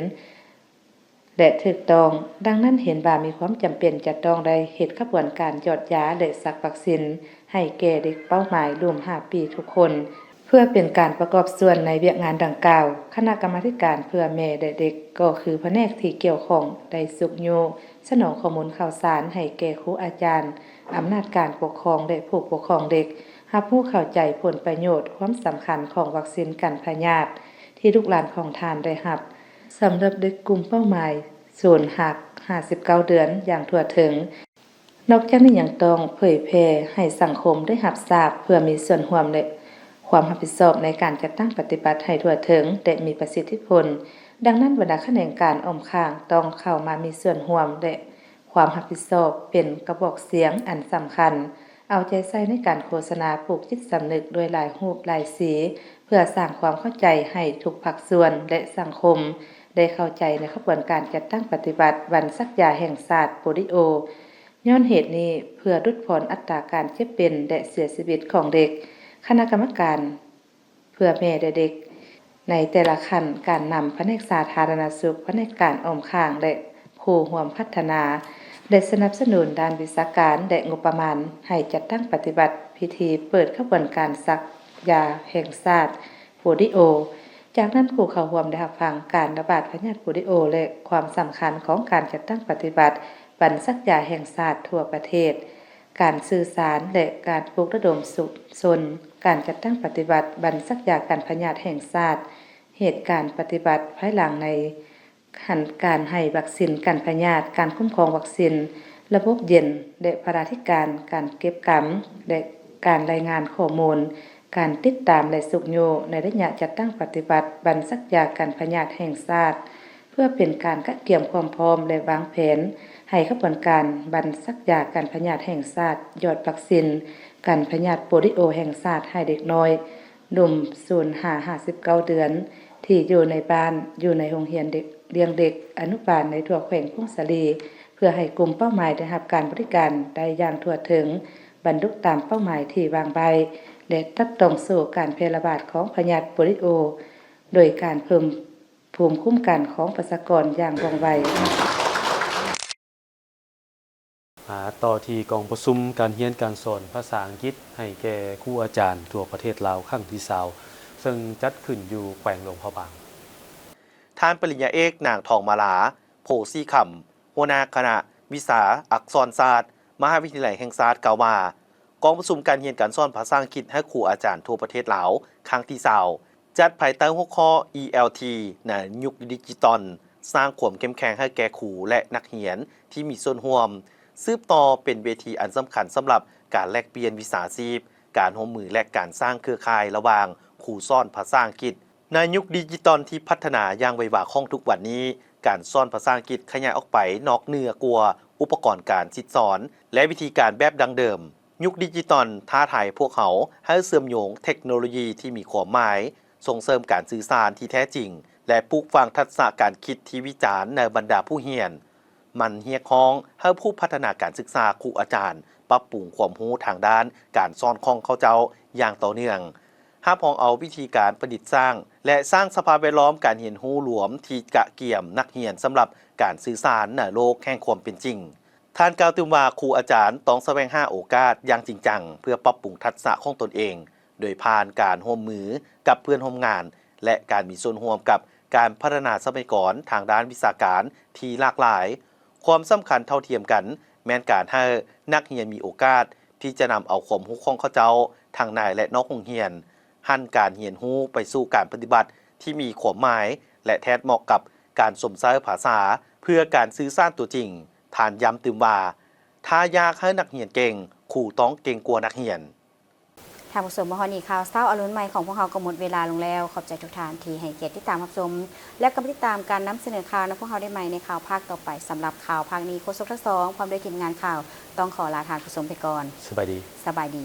ແລະ ຖືກຕ້ອງ. ດັ່ງນັ້ນເຫັນວ່າມີຄວາມຈຳເປັນຈະຕ້ອງໄດ້ເຮັດຂະບວນການຢອດຢາ ແລະ ສັກວັກຊິນໃຫ້ແກ່ເດັກເປົ້າໝາຍລຸ່ມຫ້າປີທຸກຄົນ. ເພື່ອເປັນການປະກອບສ່ວນໃນວຽກງານດັ່ງກ່າວ, ຄະນະກຳມາທິການເພື່ອແມ່ ແລະ ເດັກ ກໍຄືພະແນກທີ່ກ່ຽວຂ້ອງໄດ້ຊຸກຍູ້ສະໜອງຂໍ້ມູນຂ່າວສານໃຫ້ແກ່ຄູອາຈານ, ອຳນາດການປົກຄອງ ແລະ ຜູ້ປົກຄອງເດັກ ຮັບຮູ້ເຂົ້າໃຈຜົນປະໂຫຍດ, ຄວາມສຳຄັນຂອງວັກຊິນກັນພະຍາດ ທີ່ລູກຫຼານຂອງທ່ານໄດ້ຮັບ ສຳລັບເດັກກຸ່ມເປົ້າໝາຍສູນຫາກຫ້າສິບເກົ້າເດືອນຢ່າງທົ່ວເຖິງ. ນອກຈາກນີ້ຍັງຕ້ອງເຜີຍແຜ່ໃຫ້ສັງຄົມໄດ້ຮັບຊາບ ເພື່ອມີສ່ວນຮ່ວມ ແລະ ຄວາມຮັບຜິດຊອບໃນການຈັດຕັ້ງປະຕິບັດໃຫ້ທົ່ວເຖິງ ແລະ ມີປະສິດທິຜົນ. ດັ່ງນັ້ນ, ບັນດາຂະແໜງການອ້ອມຂ້າງຕ້ອງເຂົ້າມາມີສ່ວນຮ່ວມ ແລະ ຄວາມຮັບຜິດຊອບເປັນກະບອກສຽງອັນສຳຄັນ, ເອົາໃຈໃສ່ໃນການໂຄສະນາ, ປູກຈິດສຳນຶກດ້ວຍຫຼາຍຮູບຫຼາຍສີ ເພື່ອສ້າງຄວາມເຂົ້າໃຈໃຫ້ທຸກພາກສ່ວນ ແລະ ສັງຄົມໄດ້ເຂົ້າໃຈໃນຂະບວນການຈັດຕັ້ງປະຕິບັດວັນສັກຢາແຫ່ງຊາດໂປລິໂອ. ຍ້ອນເຫດນີ້, ເພື່ອຫຼຸດຜ່ອນອັດຕາການເຈັບເປັນ ແລະ ເສຍຊີວິດຂອງເດັກ, ຄະນະກຳມະການ ເພື່ອແມ່ ແລະ ເດັກ ໃນແຕ່ລະຂັ້ນການນຳ, ພະແນກສາທາລະນະສຸກ, ພະແນກການອ້ອມຂ້າງ ແລະ ຄູ່ຮ່ວມພັດທະນາ ໄດ້ສະໜັບສະໜູນດ້ານວິຊາການ ແລະ ງົບປະມານ ໃຫ້ຈັດຕັ້ງປະຕິບັດພິທີເປີດຂະບວນການສັກຢາແຫ່ງຊາດໂປລິໂອ. ຈາກນັ້ນ, ຜູ້ເຂົ້າຮ່ວມໄດ້ຮັບຟັງການລະບາດພະຍາດໂປລິໂອ ແລະ ຄວາມສຳຄັນຂອງການຈັດຕັ້ງປະຕິບັດວັນສັກຢາແຫ່ງຊາດທົ່ວປະເທດ, ການສື່ສານ ແລະ ການປຸກລະດົມຊຸກຊົນການຈັດຕັ້ງປະຕິບັດວັນສັກຢາກັນພະຍາດແຫ່ງຊາດ, ເຫດການປະຕິບັດພາຍຫຼັງໃນ ການໃຫ້ວັກຊິນກັນພະຍາດ, ການຄຸ້ມຄອງວັກຊິນ, ລະບົບເຢັນ ແລະ ພະລາທິການ, ການເກັບກຳ ແລະ ການລາຍງານຂໍ້ມູນ, ການຕິດຕາມ ແລະ ຊຸກຍູ້ໃນໄລຍະຈັດຕັ້ງປະຕິບັດວັນສັກຢາກັນພະຍາດແຫ່ງຊາດ. ເພື່ອເປັນການກະກຽມຄວາມພ້ອມ ແລະ ວາງແຜນໃຫ້ຂະບວນການວັນສັກຢາກັນພະຍາດແຫ່ງຊາດ, ຍອດວັກຊິນກັນພະຍາດໂປລິໂອແຫ່ງຊາດໃຫ້ເດັກນ້ອຍໜຸ່ມສູນຫາຫ້າສິບເກົ້າເດືອນ ທີ່ຢູ່ໃນບ້ານ, ຢູ່ໃນໂຮງຮຽນເດັກ, ລ້ຽງເດັກອະນຸບານໃນທົ່ວແຂວງຜົ້ງສາລີ, ເພື່ອໃຫ້ກຸ່ມເປົ້າໝາຍໄດ້ຮັບການບໍລິການໄດ້ຢ່າງທົ່ວເຖິງ, ບັນລຸຕາມເປົ້າໝາຍທີ່ວາງໄວ້ ແລະ ຕັດຕ້ອງໂສ້ການແຜ່ລະບາດຂອງພະຍາດໂປລິໂອ ໂດຍການເພີ່ມ ພູມຄຸ້ມກັນຂອງປະຊາກອນຢ່າງວ່ອງໄວ. ມາຕໍ່ທີ່ກອງປະຊຸມການຮຽນການສອນພາສາອັງກິດໃຫ້ແກ່ຄູອາຈານທົ່ວປະເທດລາວຄັ້ງທີຊາວ ເຊິ່ງຈັດຂຶ້ນຢູ່ແຂວງຫຼວງພະບາງ. ທ່ານປະລິນຍາເອກ ນາງ ທອງມາລາ ໂພສີຄຳ ຫົວໜ້າຄະນະວິຊາອັກສອນສາດ ມະຫາວິທະຍາໄລແຫ່ງຊາດ ກ່າວວ່າ ກອງປະຊຸມການຮຽນການສອນພາສາອັງກິດໃຫ້ຄູອາຈານທົ່ວປະເທດລາວ ຄັ້ງທີຊາວ ຈັດພາຍໃຕ້ຫົວຂໍ້ ອີ ແອລ ທີ ໃນຍຸກດິຈິຕອນ ສ້າງຄວາມເຂັ້ມແຂງໃຫ້ແກ່ຄູ ແລະ ນັກຮຽນທີ່ມີສ່ວນຮ່ວມ, ສືບຕໍ່ເປັນເວທີອັນສຳຄັນສຳລັບການແລກປ່ຽນວິຊາຊີບ, ການຮ່ວມມື ແລະ ການສ້າງເຄືອຂ່າຍລະຫວ່າງຄູສອນພາສາອັງກິດ. ໃນຍຸກດິຈິຕອນທີ່ພັດທະນາຢ່າງໄວວາຂອງທຸກວັນນີ້, ການສອນພາສາອັງກິດຂະຫຍາຍອອກໄປນອກເໜືອກວ່າອຸປະກອນການສິດສອນ ແລະ ວິທີການແບບດັ້ງເດີມ. ຍຸກດິຈິຕອນທ້າທາຍພວກເຮົາໃຫ້ເຊື່ອມໂຍງເທັກໂນໂລຢີທີ່ມີຄວາມໝາຍ, ສົ່ງເສີມການສື່ສານທີ່ແທ້ຈິງ ແລະ ປູກຝັງທັກສະການຄິດທີ່ວິຈານໃນບັນດາຜູ້ຮຽນ. ມັນຮຽກຮ້ອງໃຫ້ຜູ້ພັດທະນາການສຶກສາຄູອາຈານປັບປຸງຄວາມຮູ້ທາງດ້ານການສອນຂອງເຂົາເຈົ້າຢ່າງຕໍ່ເນື່ອງ, ຮັບຮອງເອົາວິທີການປະດິດສ້າງ ແລະ ສ້າງສະພາບແວດລ້ອມການຮຽນຮູ້ລວມທີ່ກະກຽມນັກຮຽນສຳລັບການສື່ສານໃນໂລກແຫ່ງຄວາມເປັນຈິງ. ທ່ານກ່າວຕື່ມວ່າ ຄູອາຈານຕ້ອງສະແຫວງຫາໂອກາດຢ່າງຈິງຈັງເພື່ອປັບປຸງທັກສະຂອງຕົນເອງ, ໂດຍຜ່ານການຮ່ວມມືກັບເພື່ອນຮ່ວມງານ ແລະ ການມີສ່ວນຮ່ວມກັບການພັດທະນາຊັບພະຍາກອນທາງດ້ານວິຊາການທີ່ຫຼາກຫຼາຍ. ຄວາມສຳຄັນເທົ່າທຽມກັນແມ່ນການໃຫ້ນັກຮຽນມີໂອກາດທີ່ຈະນຳເອົາຄວາມຮູ້ຂອງເຂົາເຈົ້າທັງໃນ ແລະ ນອກໂຮງຮຽນ, ຫັນການຮຽນຮູ້ໄປສູ່ການປະຕິບັດທີ່ມີຄວາມໝາຍ ແລະ ແທດເໝາະກັບການຊົມໃຊ້ພາສາເພື່ອການສື່ສານຕົວຈິງ. ທ່ານຢ້ຳຕື່ມວ່າ ຖ້າຢາກໃຫ້ນັກຮຽນເກັ່ງ, ຄູຕ້ອງເກັ່ງກວ່ານັກຮຽນ. ທ່ານຜູ້ຊົມ, ມາຮອດນີ້ ຂ່າວເຊົ້າອະລຸນໃໝ່ຂອງພວກເຮົາກໍໝົດເວລາລົງແລ້ວ. ຂອບໃຈທຸກທ່ານທີ່ໃຫ້ກຽດຕິດຕາມຮັບຊົມ ແລະ ກໍມາຕິດຕາມການນຳສະເໜີຂ່າວນຳພວກເຮົາໄດ້ໃໝ່ໃນຂ່າວພາກຕໍ່ໄປ. ສຳລັບຂ່າວພາກນີ້, ໂຄສົກທັງສອງ ພ້ອມດ້ວຍທີມງານຂ່າວ ຕ້ອງຂໍລາທ່ານຜູ້ຊົມໄປກ່ອນ. ສະບາຍດີ. ສະບາຍດີ.